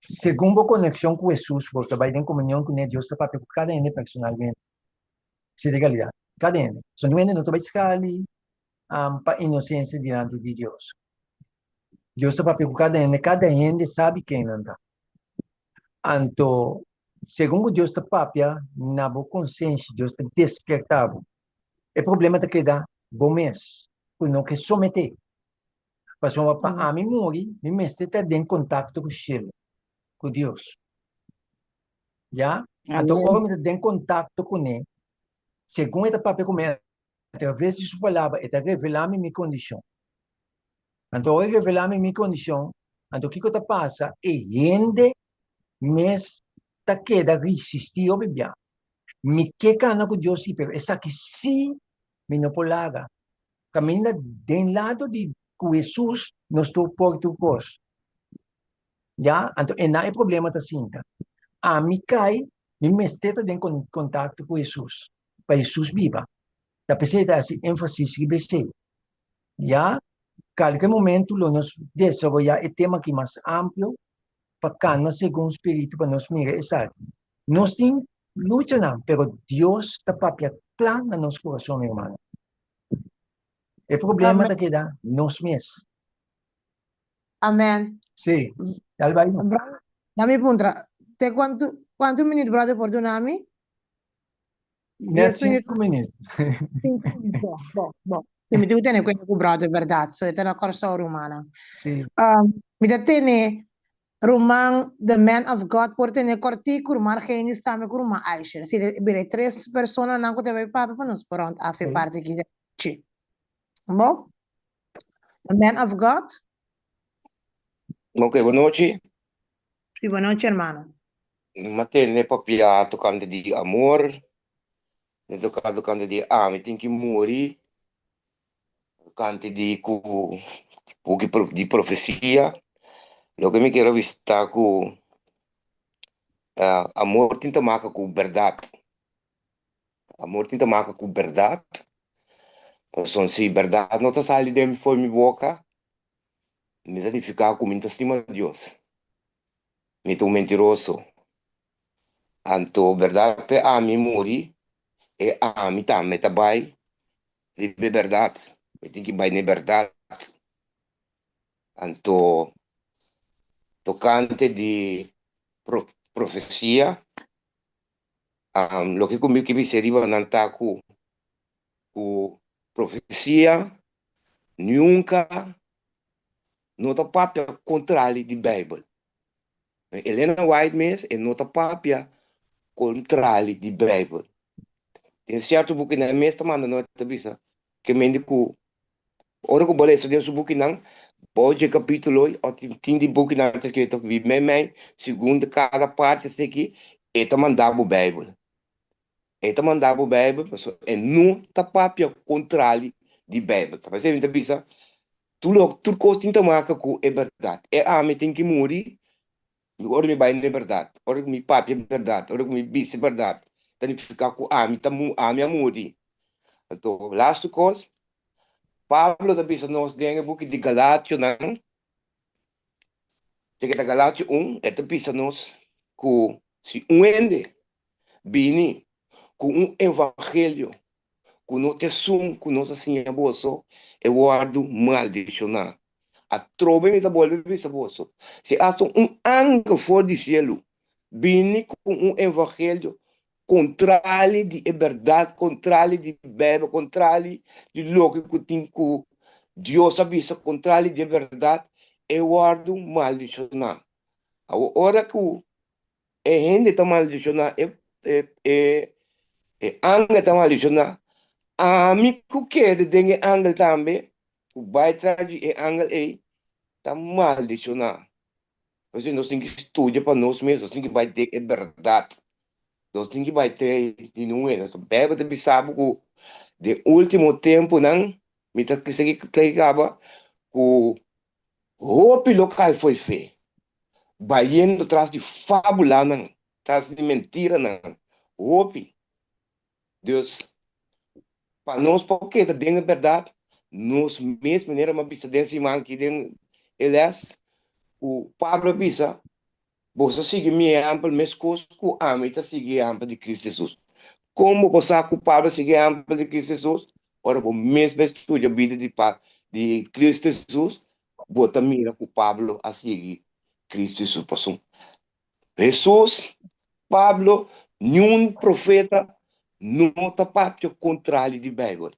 segun bo konekshon ku Hesus, bo ta bai den komunion kuné, Dios ta papia ku kada hende personalmente. Esei ta e realidat, kada hende. So niun hende no ta bai skali pa inosensia dilanti di Dios. Dios ta papia ku kada hende, kada hende sabi ken nan ta. Anto, segun ku Dios ta papia na bo konsenshi, Dios ta despertá bo. E problema ta keda bo mes, ku no ke someté. Pasobra pa ami muri, mi mester ta den kontakto ku shelu, ku Dios. Ya? Anto, ora mi ta den kontakto kuné, segun e ta papia ku mi, Atraves di su palabra e ta revelá mi mi kondishon. Anto ora e revelá mi mi kondishon, anto kiko ta pasa? E hende mes ta keda risistí hopi bia. Mi ke kana ku Dios sí, pero esaki sí mi no por laga. Kaminda den lado di ku Hesus nos tur por tur kos. Ya, anto enan e problema ta sinta. Ami kai, mi mester ta den kontakto ku Hesus. pa Hesus biba. Ta p'esei ta hasi énfasis riba esei. Ya, kalke momentu lo nos desaroyá e tema aki mas amplio pa kana segun spiritu pa nos mira esaki. Nos tin luchanan, pero Dios ta papia kla na nos kurason, mi hermano. E problema ta keda nos mes. Amen. Sí, dal bai no. Brother, dami puntra, te kuantu, kuantu minuut brother por duna mi? Net Dies minuut. sinku minuut. Sinku minuut, bon, bon, bon. Si mi tin ku tene kuenta ku brother, bèrdat. So e ta na Kòrsou, rumannan. Sí. Um, mi ta tene ruman The Man of God por tene kòrtiku, ruman Argenis tambe ku ruman Aisher. Si bira e tres personanan ku ta bai papia pa nos por rònt af e Ok. parti aki. Bo? The man of God? Ok, bon nochi. Sí, bon nochi, hermano. Mi a tende papia tokante di amor, mi toka tokante di ami tin ki muri, tokante di ku buki di profesia. Loke mi kier a bisa ta ku amor tin ta maka ku bèrdat. Amor tin ta maka ku bèrdat. Pasobra si bèrdat no ta sali den for mi boka, mi ta nifiká ku mi no ta stima Dios. Mi ta un mentiroso. Anto bèrdat p'e ami muri, e ami tambe ta bai riba e bèrdat. Mi tin ki bai na e bèrdat. Anto tokante di profesia, loke ku mi ke bisa riba nan ta ku ku profesia nunka no ta papia kontrali di Beibel. Elena White mes e no ta papia kontrali di Beibel. Den sierto bukinan e mes ta manda nos ta bisa ke mende ku ora ku bo lesa den su bukinan bo dje kapitulo o tin di bukinan ta skrito mei mei segun kada parti esaki e ta manda bo Beibel. E ta manda bo Bijbel pasobra e no ta papia kontrali di Bijbel. Ta p'esei mi ta bisa tur lo tur kos tin ta maka ku e bèrdat. E ami tin ki muri ora mi bai na e bèrdat, ora ku mi papia e bèrdat, ora ku mi bisa e bèrdat ta nifiká ku ami ta ami a muri. Anto lastu kos Pablo ta bisa nos den e buki di Galationan, te ke ta Galatio un, e ta bisa nos ku si un hende bini ku un evangelio ku no ta esun ku nos a siña boso, e wòrdu maldishoná. Atrobe mi ta bolbe bisa boso, si asta un angel for di shelu bini ku un evangelio kontrali di e bèrdat, kontrali di Beibel, kontrali di loke ku tin ku Dios a bisa, kontrali di e bèrdat, e wòrdu maldishoná. Awor ora ku E hende ta maldishoná, e e e angel ta maldishoná. Ami ku kere den e angel tambe, ku bai tras di e angel ei, ta maldishoná. Pasobra nos tin ki studia pa nos mes, nos tin ki bai den e bèrdat. Nos tin ki bai trae di nun hende. Beibel ta bisa bo ku den último tempunan, mi ta sigui kaba, ku Hopi lo kai fo'i fe, bayendo tras di fábulanan, tras di mentiranan. Hopi. Dus, pa nos por keda den e bèrdat, nos mes, manera mi a bisa den siman aki den e lès, ku Pablo a bisa, Boso sigui mi ehèmpel meskos ku ami ta sigui ehèmpel di Kristu Hesus. Kon bo por sa ku Pablo a sigui ehèmpel di Kristu Hesus? Ora bo mes bai studia bida di di Kristu Hesus, bo ta mira ku Pablo a sigui Kristu Hesus. Pasobra Hesus, Pablo, niun profeta no ta papia kontrali di Beibel.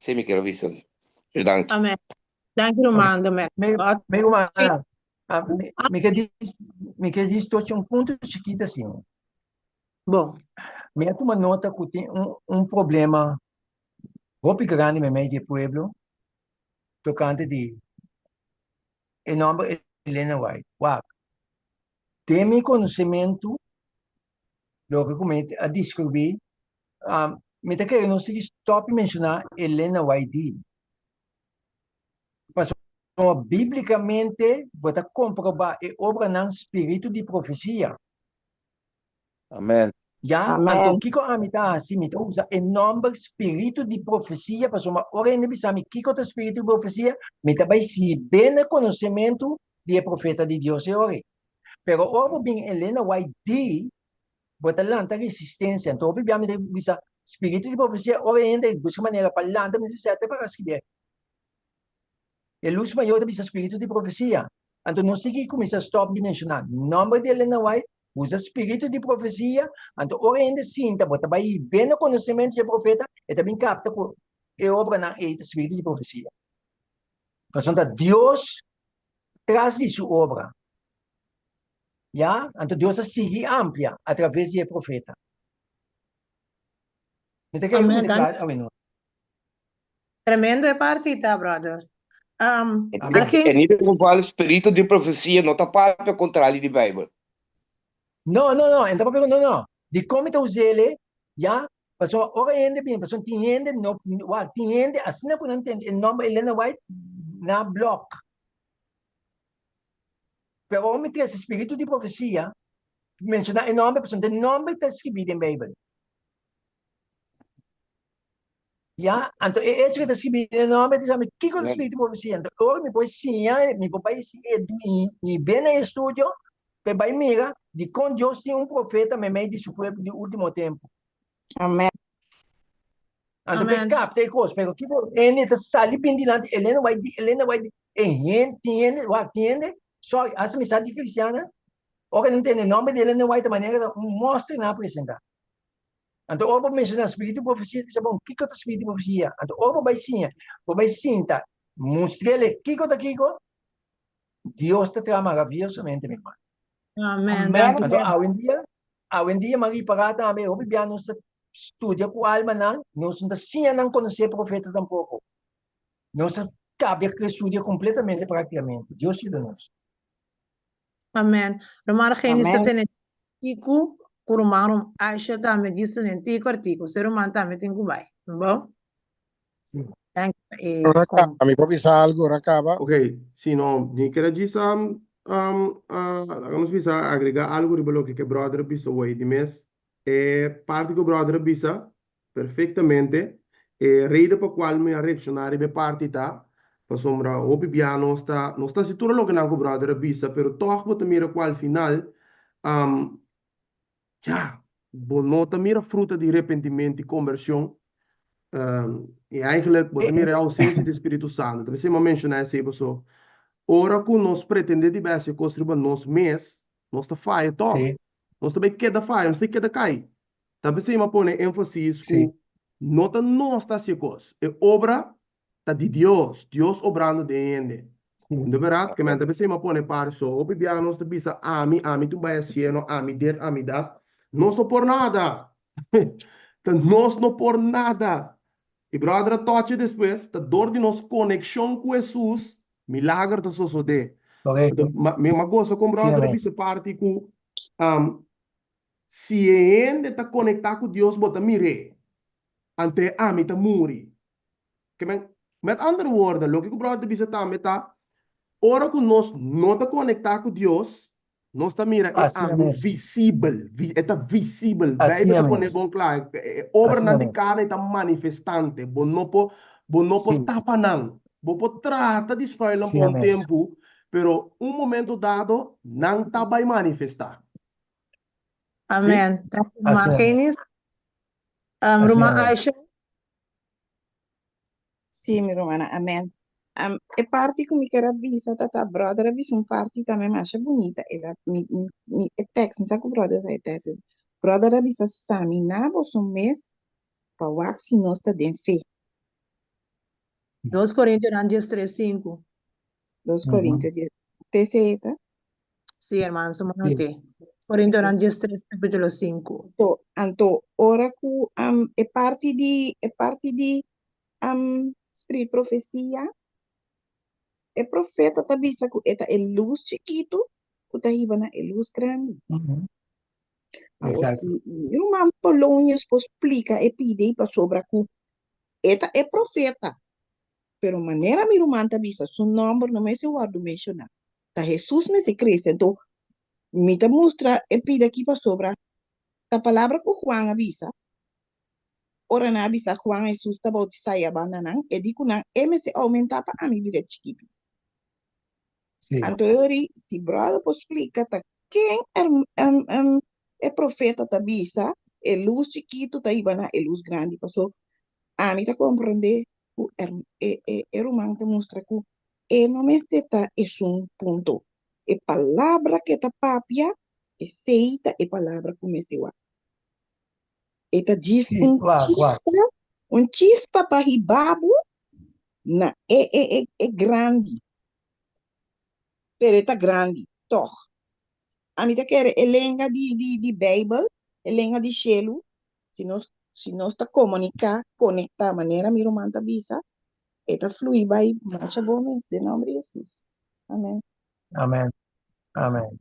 Esei mi kier a bisa. Danki. Amen. Danki ruman Domèn. Mi ruman, mi ke dis, mi ke dis tochi un punto chikito asin. Bon. Mi a tuma nota ku tin un un problema hopi grandi meimei di e pueblo tokante di e nòmber Elena White. Wak, den mi konosementu, loke ku mi a deskribí, mi ta kere nos tin ki stòp di menshoná Elena White di. Pasobra bíblikamente bo ta komprobá e obranan spiritu di profesia. Amen. Ya, anto kiko ami ta hasi? Mi ta usa e nòmber spiritu di profesia, pasobra ora hende bisa mi kiko ta spiritu di profesia, mi ta bai sib'é na konosementu di e profeta di Dios e ora ei. Pero ora bo bin Elena White di, bo ta lanta resistensia. Anto hopi bia mi ta bisa spiritu di profesia, ora hende buska manera pa lanta, mi ta bisa, te para skib'é. E lus mayor ta bisa spiritu di profesia. Anto nos tin ki kuminsá stòp di menshoná nòmber di Elena White, usa spiritu di profesia. Anto ora hende sinta bo ta bai hib'é na konosementu di e profeta, e ta bin kapta ku e obranan ei ta spiritu di profesia. Pasobra ta Dios tras di su obra. Ya, anto Dios a sigui amplia atraves di e profeta. Mi ta kere ku mi Amèn. ta kla awor. Tremendo e parti ta, brother. Um, Amen. Argin, En ieder geval, spiritu di profesia no ta papia kontrali di Bijbel. No, no, no, en ta papia no, no. Di kon mi ta us'el, ya, pasobra ora hende bini, pasobra tin hende no, wak, tin hende asina ku nan tende e nòmber Elena White na blòk. Pero ora mi trese spiritu di profesia, menshoná e nòmber, pasobra e nòmber ta skibí den Beibel. Ya, anto e echo ku ta skibí den e nòmber ta bisa mi kiko ta spiritu di profesia. Anto ora mi por siña, mi por bai i be na e estudio pa e bai mira dikon Dios tin un profeta meimei di su pueblo di último tempu. Amen. Anto pa e Amen. kapta e kos, pero kiko hende ta sali bin dilanti, Elena White di, Elena White di, e hende, tin hende, wak, tin hende, sorry, hasta mi sa di kristiannan, ora nan tende e nòmber di Elena White ta manera ta un mòster nan a presentá. Anto ora bo menshoná spiritu di profesia, ta bisa bon, kiko ta spiritu di profesia? Anto ora bo bai siña, bo bai sinta, mustr'el kiko ta kiko, Dios ta traha maraviyosamente, mi hermano. Amen. Amen. Danki. Anto awendia, awendia mi a ripará tambe, hopi bia nos ta studia ku almanan, nos no ta siña nan konosé profeta tampoko. Nos a kabia ku e studio kompletamente praktikamente. Dios yuda nos. Amen. Ruman Genis ta Amen. tene tiku ku ruman Rum Aisha tambe djis tene tiku artiku. Se ruman tambe tin ku bai. Bo? Sí. Danki pa e Ora kom. kaba, mi por bisa algu ora kaba? Ok, si no, mi kere djis um, um, uh, laga nos bisa agrega algu riba loke ke brother a bisa hoy. Di mes e parti ku brother a bisa Perfectamente. E reden pa cual mi a reacciona riba e parti ta, pasobra hopi bia nos ta, nos ta haci tur loke nan cu brother a bisa, pero tog bo ta mira cu al final, ya, bo no ta mira fruta di repentimento y conversion, y eigenlijk bo ta mira e ausencia di Spiritu Santo. Ta p'esei mi a menciona esei paso ora cu nos pretende di bay haci e cos riba nos mes, nos ta faya tog. Nos ta bay keda faya, nos ta keda cay. Ta p'esei mi a pone énfasis ku no ta nos ta hasi e kos, e obra ta di Dios, Dios obrando den hende. No bèrdat? Ke men ta p'esei mi a pone parti so. Hopi biaha nos ta bisa ami, ami tin bai hasié, no ami dit, ami dat. Nos no por nada! Ta nos no por nada! I bròder a tòchi despues, ta dor di nos konekshon ku Hesus, milager ta sosodé. Korekto. Mi a gosa kon bròder a bisa parti ku Si e hende ta konektá ku Dios bo ta mir'é, anto e ami ta muri. Ke men, met andere woorden, loke ku bròder ta bisa tambe ta, ora ku nos no ta konektá ku Dios, nos ta mira e Asina ami mes. visibel, vi, e ta visibel. Bijbel Asina ta pone mes. bon kla, e, e Asina obranan di mes. karne ta manifestante, bo no por, bo no por Sí. tapa nan. Bo por trata di schuil nan pa Asina un mes. tempu, pero un momento dado nan ta bai manifestá. Amen. Dank u, Ruman Asina mes. Genis. Um, Ruman Asina mes. Aisha. Sí, mi rumana, amen. Um, e parti ku mi kier a bisa tata brother a bisa un parti tambe masha bunita. El a, mi, mi, mi, e tekst, mi sa ku brother sa e tekst. Brother a bisa saminá boso mes pa wak si nos ta den fe. 2 Korintionan 13, 5. 2 Ujú. Korintio 10. TC ta? Sí, hermano, somos Sí. noté. Korintonan 13, capítulo 5. Anto, anto ora ku um, e parti di e parti di um, spirit profesia, e profeta ta bisa ku e ta e lus chikitu ku ta hiba na e lus grandi. Ujú. Awor Exacto. si mi ruman Polonius por splika e pidi pasobra ku e ta e profeta, pero manera mi ruman ta bisa su nòmber no mester wòrdu menshoná. Ta Hesus mester krese. Anto, mi ta mustra e pida aki pasobra ta palabra ku Juan a bisa. Ora nan a bisa Juan Hesus ta boutisá i a banda nan, e di ku nan, E mester oumentá pa ami bira chikitu. Sí. Anto e ori, si bròder por splika ta ken e profeta ta bisa, e lus chikitu ta hiba na e lus grandi. Paso ami ta komprondé ku e, e, e ruman ta mustra ku E no mester ta esun punto. E palabra ku e ta papia, esei ta e palabra ku mester wak. E ta djis Sí, un wak, wak. chispa, un chispa pa hiba bo na e, e, e, e grandi. Pero e ta grandi, tòg. Ami ta kere e lenga di, di, di Bijbel, e lenga di shelu, si nos, si nos ta komuniká, konektá, manera mi ruman ta bisa. E ta flui bai masha bon mes den nomber di Jesus. Amen. Amen. Amen.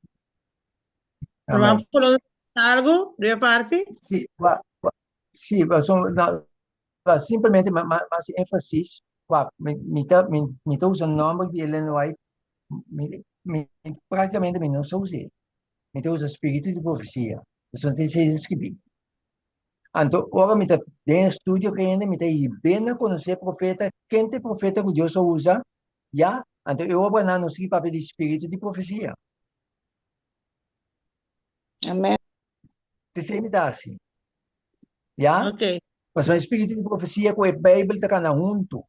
Ruman Amen. Polo, algo de je parti? Sí, wa, wa, sí, wa, so, na, wa, simplemente ma, ma, mas énfasis, wa, mi, mi ta, mi, mi ta usa nomber di Ellen White, mi, mi, prácticamente mi no sa us'é. Mi ta usa spiritu di profesia. Pasobra ta esei skibí. Anto ora mi ta den estudio ku hende, mi ta hib'é na konosé e profeta, ken ta e profeta ku Dios a usa, ya, anto e obranan no sigui papia di spiritu di profesia. Amen. P'esei mi ta hasi. Ya? Ok. Pasobra e spiritu di profesia ku e Beibel ta kana huntu.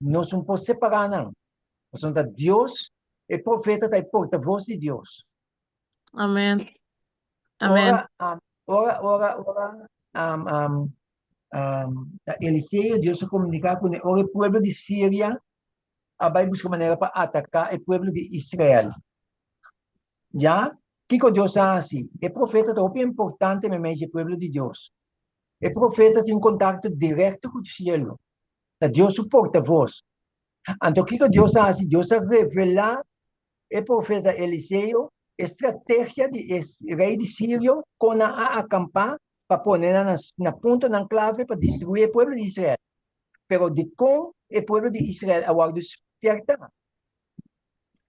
Nos no por separá nan. Pasobra ta Dios, e profeta ta e portavos di Dios. Amen. Amen. Ora, um, ora, ora, ora, um, um, um, ta Eliseo, Dios a comunica con e, ora e pueblo di Siria a bai busca manera pa ataca e pueblo di Israel. Ya? Kiko Dios a hasi? E profeta ta hopi importante meimei dje pueblo di Dios. E profeta tin un contacto directo cu cielo. Ta Dios su portavoz. Anto kiko Dios a hasi? Dios a revela E profeta Eliseo, e strategia di e rei di Sirio kon nan a akampá pa pone nan na puntonan klave pa destruí e pueblo di Israel. Pero dikon e pueblo di Israel a wòrdu spièrtá?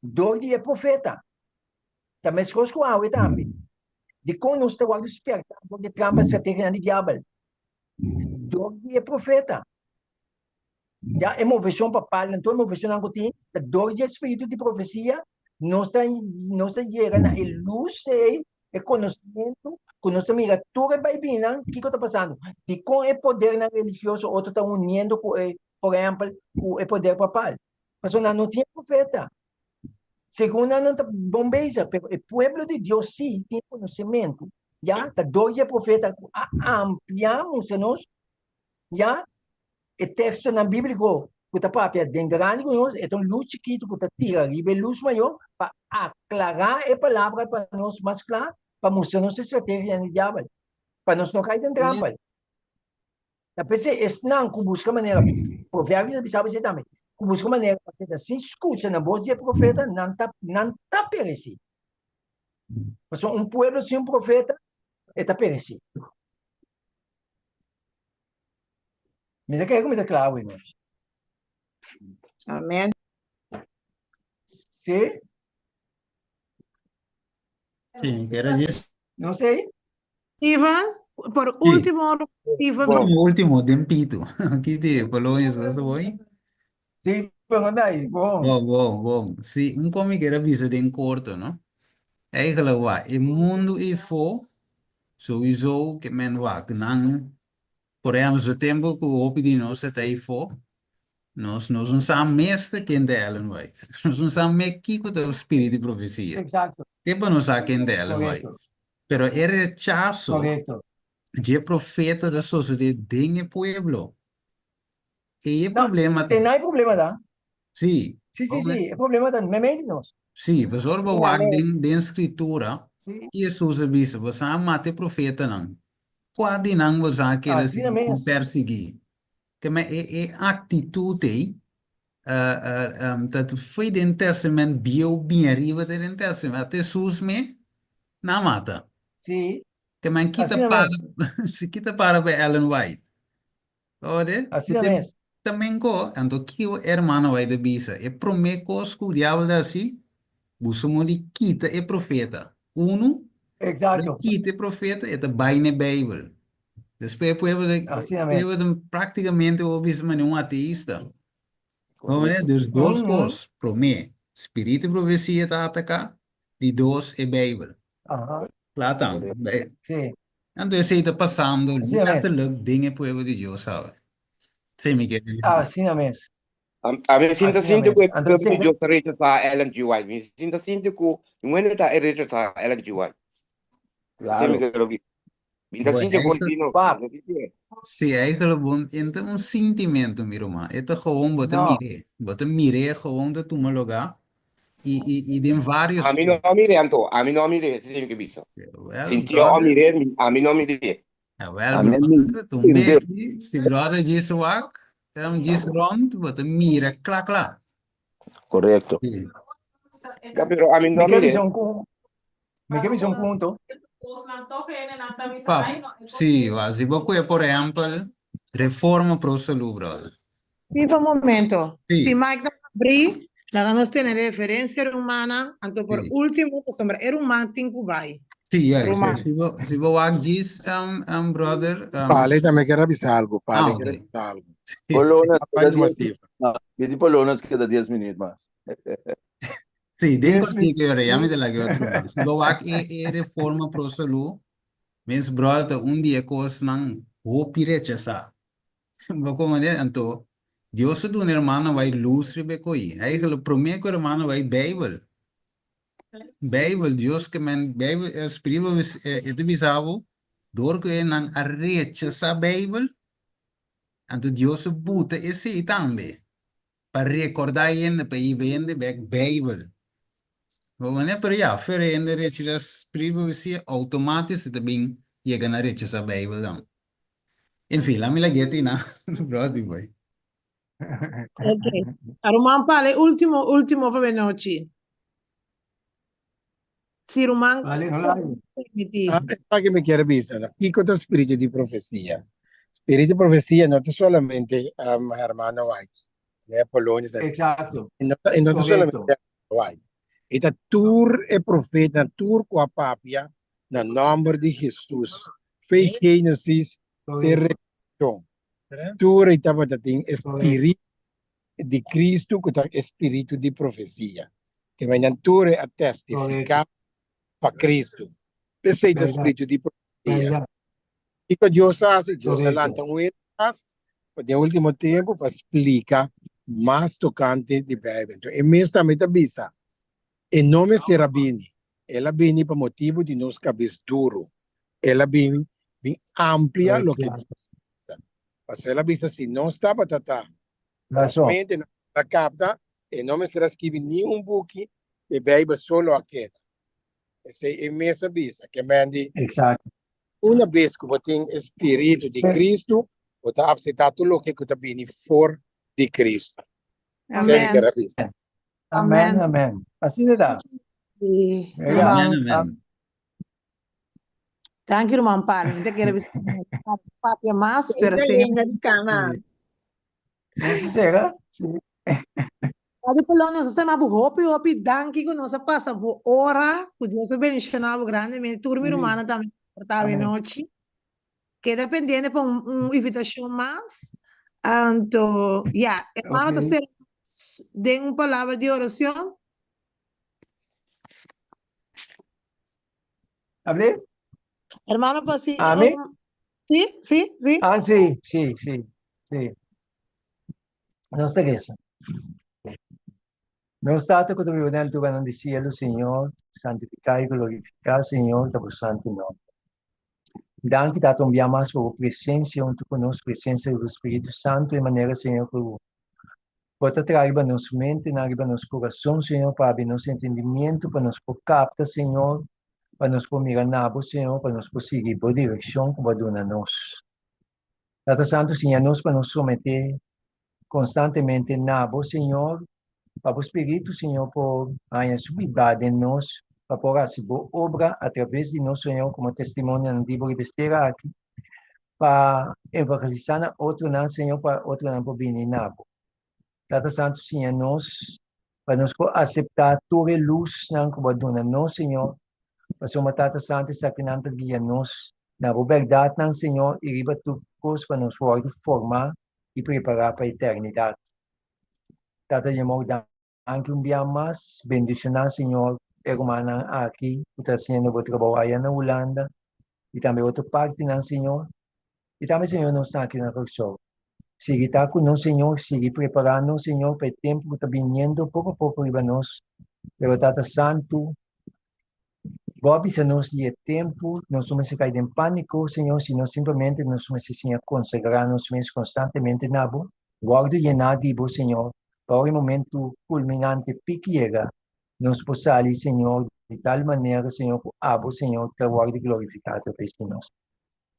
Dor di e profeta. Ta meskos ku awe tambe. Dikon nos ta wòrdu spièrtá dor di e trampa i strategianan di diabel? Dor di e profeta. Ya e moveshon papal nan tur e moveshonnan ku tin ta dor di e spiritu di profesia nos ta nos ta yega na e lus ei e konosementu ku nos ta mira tur e baibinan kiko ta pasando dikon e podernan religioso otro ta uniendo ku e por ehèmpel ku e poder papal pasobra nan no tin e profeta segun nan nan ta bon bezig pero e pueblo di Dios si tin konosementu ya ta dor di e profeta ku a amplia mustra nos ya E tekstonan bíbliko ku ta papia den grandi ku nos, e ta un lus chikitu ku ta tira riba e lus mayor pa aklará e palabra pa nos mas kla, pa mustra nos e strategianan di diabel, pa nos no kai den trampa. Ta p'esei esnan ku buska manera, Proverbio ta bisa bo esei tambe, ku buska manera pa keda sin skucha na bos di e profeta, nan ta nan ta peresí. Pasobra un pueblo sin un profeta, e ta peresí. Mi ta kere ku mi ta kla awe nochi. Amen. Sí? Sí, mi quiero decir. No sé. Ivan, por Sí. último, Ivan, Bom. Como último, den pito. Aquí te Polonia, so esto voy. Sí, pregunta ahí. Bon. Bon, bon, bon. Sí, un komi quiero bisa den corto, no? Eigenlijk wa, e mundo e fo, sowieso ke men wak nan Por ehempel, su tempu ku hopi di nos ta eifó, nos nos no sa mes ta ken ta Ellen White. Nos no sa mes kiko ta spiritu di profesia. Exacto. Tempu nos sa ken ta Ellen White. Correcto. Pero e rechaso Correcto. dje profeta ta sosodé den e pueblo. Ei e No, problema ta. te no hay problema ta. Sí. Sí, sí, sí, e problema ta meimei di nos. Sí, pasobra bo Sí, wak amén. den den Skritura, Sí. ki Hesus a bisa, Boso a mata e profetanan. Kua di nan boso a keda Asina sin mes. persiguí? Ke men e e aktitut ei ta fo'i den Testament Bieu bien ariba te den Testament. Ata Hesus me nan a mata. Sí. Ke men kita Asina para mes. si kita para pa Ellen White. Ode? Asina mes. Tamen ko, anto kiko e hermano White a bisa? E promé kos ku diabel ta hasi, buska modo di kita e profeta. Unu, ora e Exacto. kita e profeta, e ta bai na e Beibel. Despues e pueblo ta, Asina mes. pueblo ta práktikamente bo bisa manera un ateista. Correcto. Dus dos Mhm. kos, promé, spiritu di profesia ta ataká, di dos, e Beibel. Aha. Kla tan. Correcto. Sí. Anto esei ta pasando Asina mes. letterlijk den e pueblo di Dios awe. Esei mi kier bisa. Asina mes. A mi sinta Asina sinti ku mes. e Anto pueblo di esei Dios ta rechasá Ellen G. White. Mi sinta sinti ku ningun ta e rechasá Ellen G. White. Esei mi Claro. kier bisa. Mi ta Bueno, sinti ku eigenlijk, di no. Wak. Mi ta sinti. sí, eigenlijk bon, e ta un sintimento, mi ruman. E ta gewoon bo ta No. mir'é. Bo ta mir'é gewoon ta tuma lugá i, i, i den varios Ami no a mir'é anto. Ami no a mir'é, esei mi ke bisa. Wel, Sinti o a brother. mir'é, ami no a mir'é. Wel, Ami a brother, ta un mintende. beki. Si brother djis wak. djis rond bo ta mira kla kla. Korekto. Sí. Ya, pero ami Mi no ke mir'é. bisa un ku mi ke bisa un punto. Pa, sí, wa, si bo kue por ehèmpel Reforma Pro Salú, brother. Sí, pa un momento. Sí. Si Mike ta abrí, laga nos tene referencia rumannan, anto por Sí. último, pasobra e ruman tin ku bai. Sí, juist. Ruman. Si bo, si bo wak djis, um, um, brother, um, Pale tambe kier a bisa algu, Pale ah, kier a ok. bisa algu. Sí. Polonas Bai keda numa dies cifra. Mi di Polonas keda dies minuut mas. Sí, den Dies kortico yora, ya mi minuut. ta laga otro mas. Si bo wak e, e reforma pro salú, mes brother ta un di e kosnan hopi rechasá. Bo komprende? Anto, Dios a duna hermano bai lus riba e ko'i. Eigenlijk, promé ku hermano bai Bijbel. Bijbel, Dios ke men, Bijbel, e spiritu e ta bisa bo, dor ku e nan a rechasá Bijbel, anto Dios a buta esei tambe, pa rekordá hende, pa hiba hende bèk Bijbel. Bo komprende? Pero ya, fer hende rechasá spiritu profesia, outomátis e ta bin yega na rechasá Bijbel tambe. En fin, laat mi lag'é tina, bròder boy. Ok. A ruman pale último, último pa nochi. Si ruman Vale, no largo. permití. Ah, esaki mi kier bisa. No? Kiko ta spiritu di profesia? Spiritu di profesia no ta solamente um, hermano White, ne Polonia, ta- Exacto. e no ta, e no ta Correcto. solamente hermano White. E ta tur e profeta, tur ku a papia na nòmber di Hesus. Fe Génesis te Revelashon. Tur ei tabata tin e spiritu di Kristu ku ta e spiritu di profesia. Ke nan tur ei a testifiká pa Kristu. P'esei ta spiritu di profesia. Kiko Dios a hasi? Dios a lanta un hende mas pa den último tempu pa splika mas tokante di Beibel. Enton e mes tambe ta bisa, E no mester a bini. El a bini pa motibu di nos kabes duru. El a bini bin amplia loke Dios a bisa. Pasobra el a bisa si nos tabata ta nos mente no tabata kapta, e no mester a skibi ni un buki, e Beibel so lo a keda. Esei e mes a bisa. Ke men di, una bes ku bo tin e spiritu di Kristu, bo ta apseptá tur loke ku ta bini for di Kristu. Esei mi kier a bisa. Amen, amen. Asina ta. Sí, Ja. ruman. Amen, amen. Danki, ruman Pali. Mi ta kere bisa papia mas, pero Esta Señor. lenga di Canaán. Nos sera? Sí. Padre Polonio, nos ta sema bo hopi, hopi danki ku nos a pasa bo ora, ku Dios a bendiciona bo grandemente. Tur mi Sí. rumannan tambe por ta awe Amen. nochi. Keda pendiente pa un, un invitacion mas. Anto, ya, hermano ta Ok. cera den un palabra di oracion. Hablé? Hermano, pa si, A mí? sí, sí, sí. Ah, sí, sí, sí, sí. Nos ta reza. Nos Tata ku ta biba den alturanan di cielo, Señor, santifiká i glorifiká, Señor, ta bo santu nomber. Danki, Tata, un bia mas pa bo presencia huntu ku nos, presencia di bo Spiritu Santu, e manera, Señor, ku bo ta traha riba nos mentenan, riba nos kurason, Señor, pa habri nos entendimiento, pa nos por kapta, Señor, pa nos por mira na bo, Señor, pa nos por sigui bo direkshon ku bo a duna nos. Tata Santu, siña nos pa nos someté konstantemente na bo, Señor, pa bo Spiritu, Señor, por haña su bibá den nos, pa por hasi bo obra a traves di nos, Señor, komo testimonionan di bo riba es tera aki, pa evangelisá na otronan, Señor, pa otronan por bini na bo. Tata Santu, siña nos pa nos por aseptá tur e lusnan ku bo a duna nos, Señor, pasobra Tata Santu esakinan ta guia nos na bo bèrdatnan, Señor, i riba tur kos pa nos wòrdu formá i prepará pa eternidat. Tata di amor, danki un bia mas. Bendishoná, Señor, e rumannan aki ku ta hasiendo bo trabou aya na Hulanda i tambe otro partinan, Señor. I tambe, Señor, nos ta aki na Kòrsou. Sigui ta ku nos, Señor, sigui prepará nos, Señor, pa e tempu ku ta biniendo poko a poko riba nos. Pero, Tata Santu, Bo a bisa nos di e tempu, nos no mester kai den pániko, Señor, sino simplemente nos mester siña konsagrá nos mes konstantemente na Bo, wòrdu yená di Bo, Señor, pa ora e momentu kulminante pik yega, nos por sali, Señor, di tal manera, Señor, ku Abo, Señor, ta wòrdu glorifiká atraves di nos.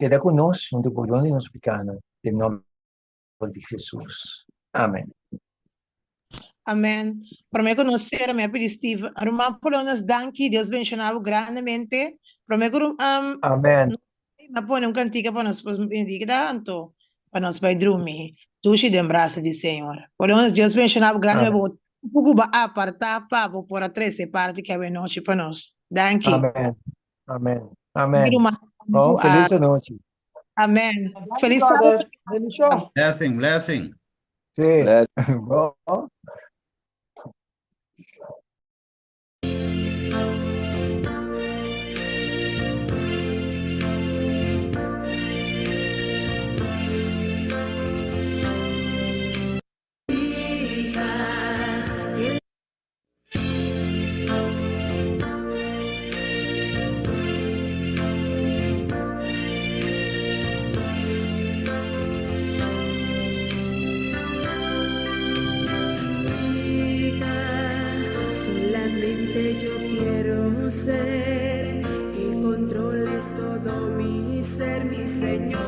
Keda ku nos, huntu ku pordon di nos pikánan, den nòmber. di Jesus. Amen. Amen. Prome ku nos sera mi a pidi Steve ruman Polonas danki Dios benshoná bo grandemente. Prome ku um, Amen. mi a pone un kantika pa nos bendigda anto pa nos bai drumi dushi den brasa di Señor. Polonas Dios benshoná bo grandemente Amen. bo tempu ku bo a apartá pa bo por a trese parti ki awenochi pa nos. Danki. Amen. Amen. Danki Amen. ruman Oh, ku a feliz anochi. Amen. Danki, Feliz brother. sábado. Bendishon. Blessing, blessing. Sí. Bless. Bon. Solamente yo quiero ser que controles todo mi ser, mi Señor.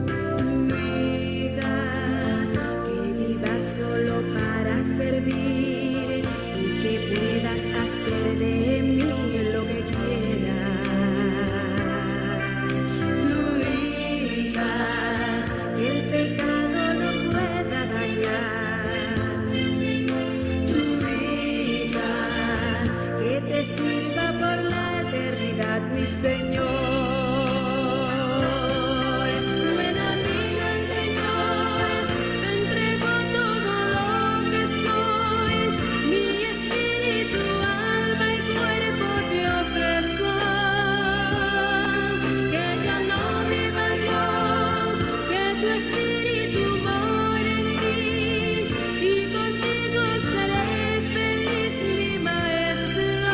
Tu hija que viva solo para servir y que puedas hacer de mí lo que quieras. Tu hija que el pecado no pueda dañar. Tu hija que te sirva por la eternidad, mi Señor. Ven a mí, Señor, te entrego todo lo que soy, mi espíritu, alma y cuerpo te ofrezco. Que ya no viva yo, que tu espíritu more en mí y contigo seré feliz, mi maestro.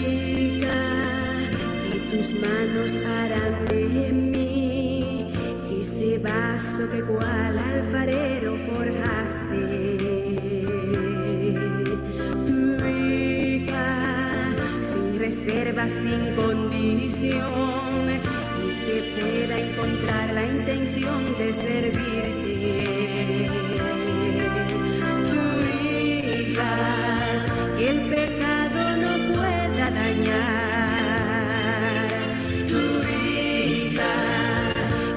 Hija, que tus manos harán de mí ese vaso que cual alfarero forjaste. Tu hija, sin reservas, sin condición, y que pueda encontrar la intención de servirte. Tu hija, que el pecado no pueda dañar. Tu hija,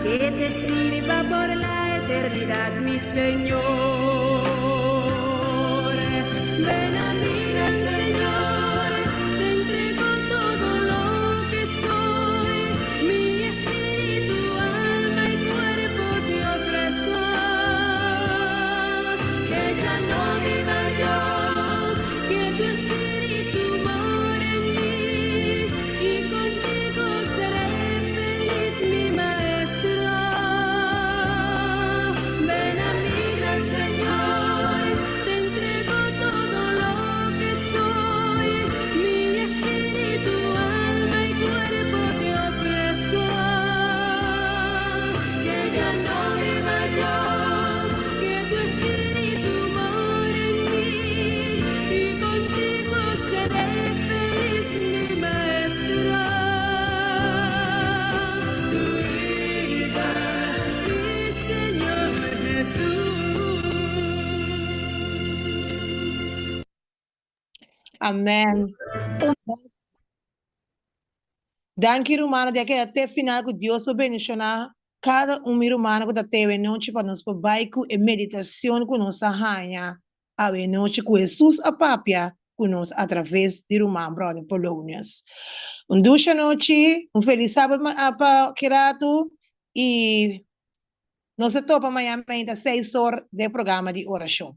que te sirva por la eternidad, mi Señor. Ven a mí, Señor, te entrego todo lo que soy, mi espíritu, alma y cuerpo te ofrezco. Que ya no viva yo, que tu espíritu more en mí y contigo seré feliz, mi maestro. Ven a mí, gran Señor, te entrego todo lo que soy, mi espíritu, alma y cuerpo te ofrezco. Que ya no viva yo, que tu espíritu more en mí y contigo seré feliz, mi maestro. Tu hija, mi Señor Jesús. Amen. Danki rumannan di a keda te final ku Dios por bendishoná kada un mi rumannan ku ta te awenochi pa nos por bai ku e meditacion ku nos a haña awenochi ku Hesus a papia ku nos atraves di ruman Brother Polonius. Un dushi anochi, un felis sabado pa ki ratu i nos ta topa mañana mainta seis or den programa di orashon.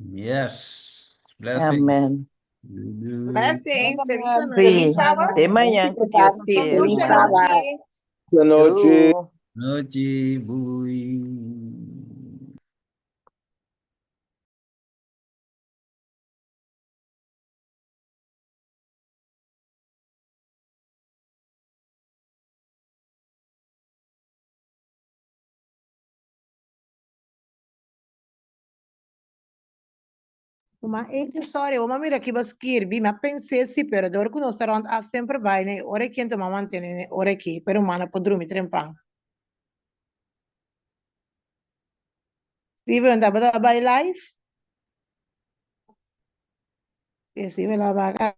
Yes. Blessing. Amen. Doei. Blessings. Feliz Sí. Feliz sábado. Te mañana ku Dios Sí, quiere. feliz sábado. Buenas noches. Doei. Nochi. Bui. Ma e sorry, oma mira ki bo skirbi, mi a pens'é si, pero dor ku nos ta rond af semper bai na e ora aki anto mi a mantené na e ora aki, pero humano por drumi trempan. Steven, tabata bai live? Steven a baga.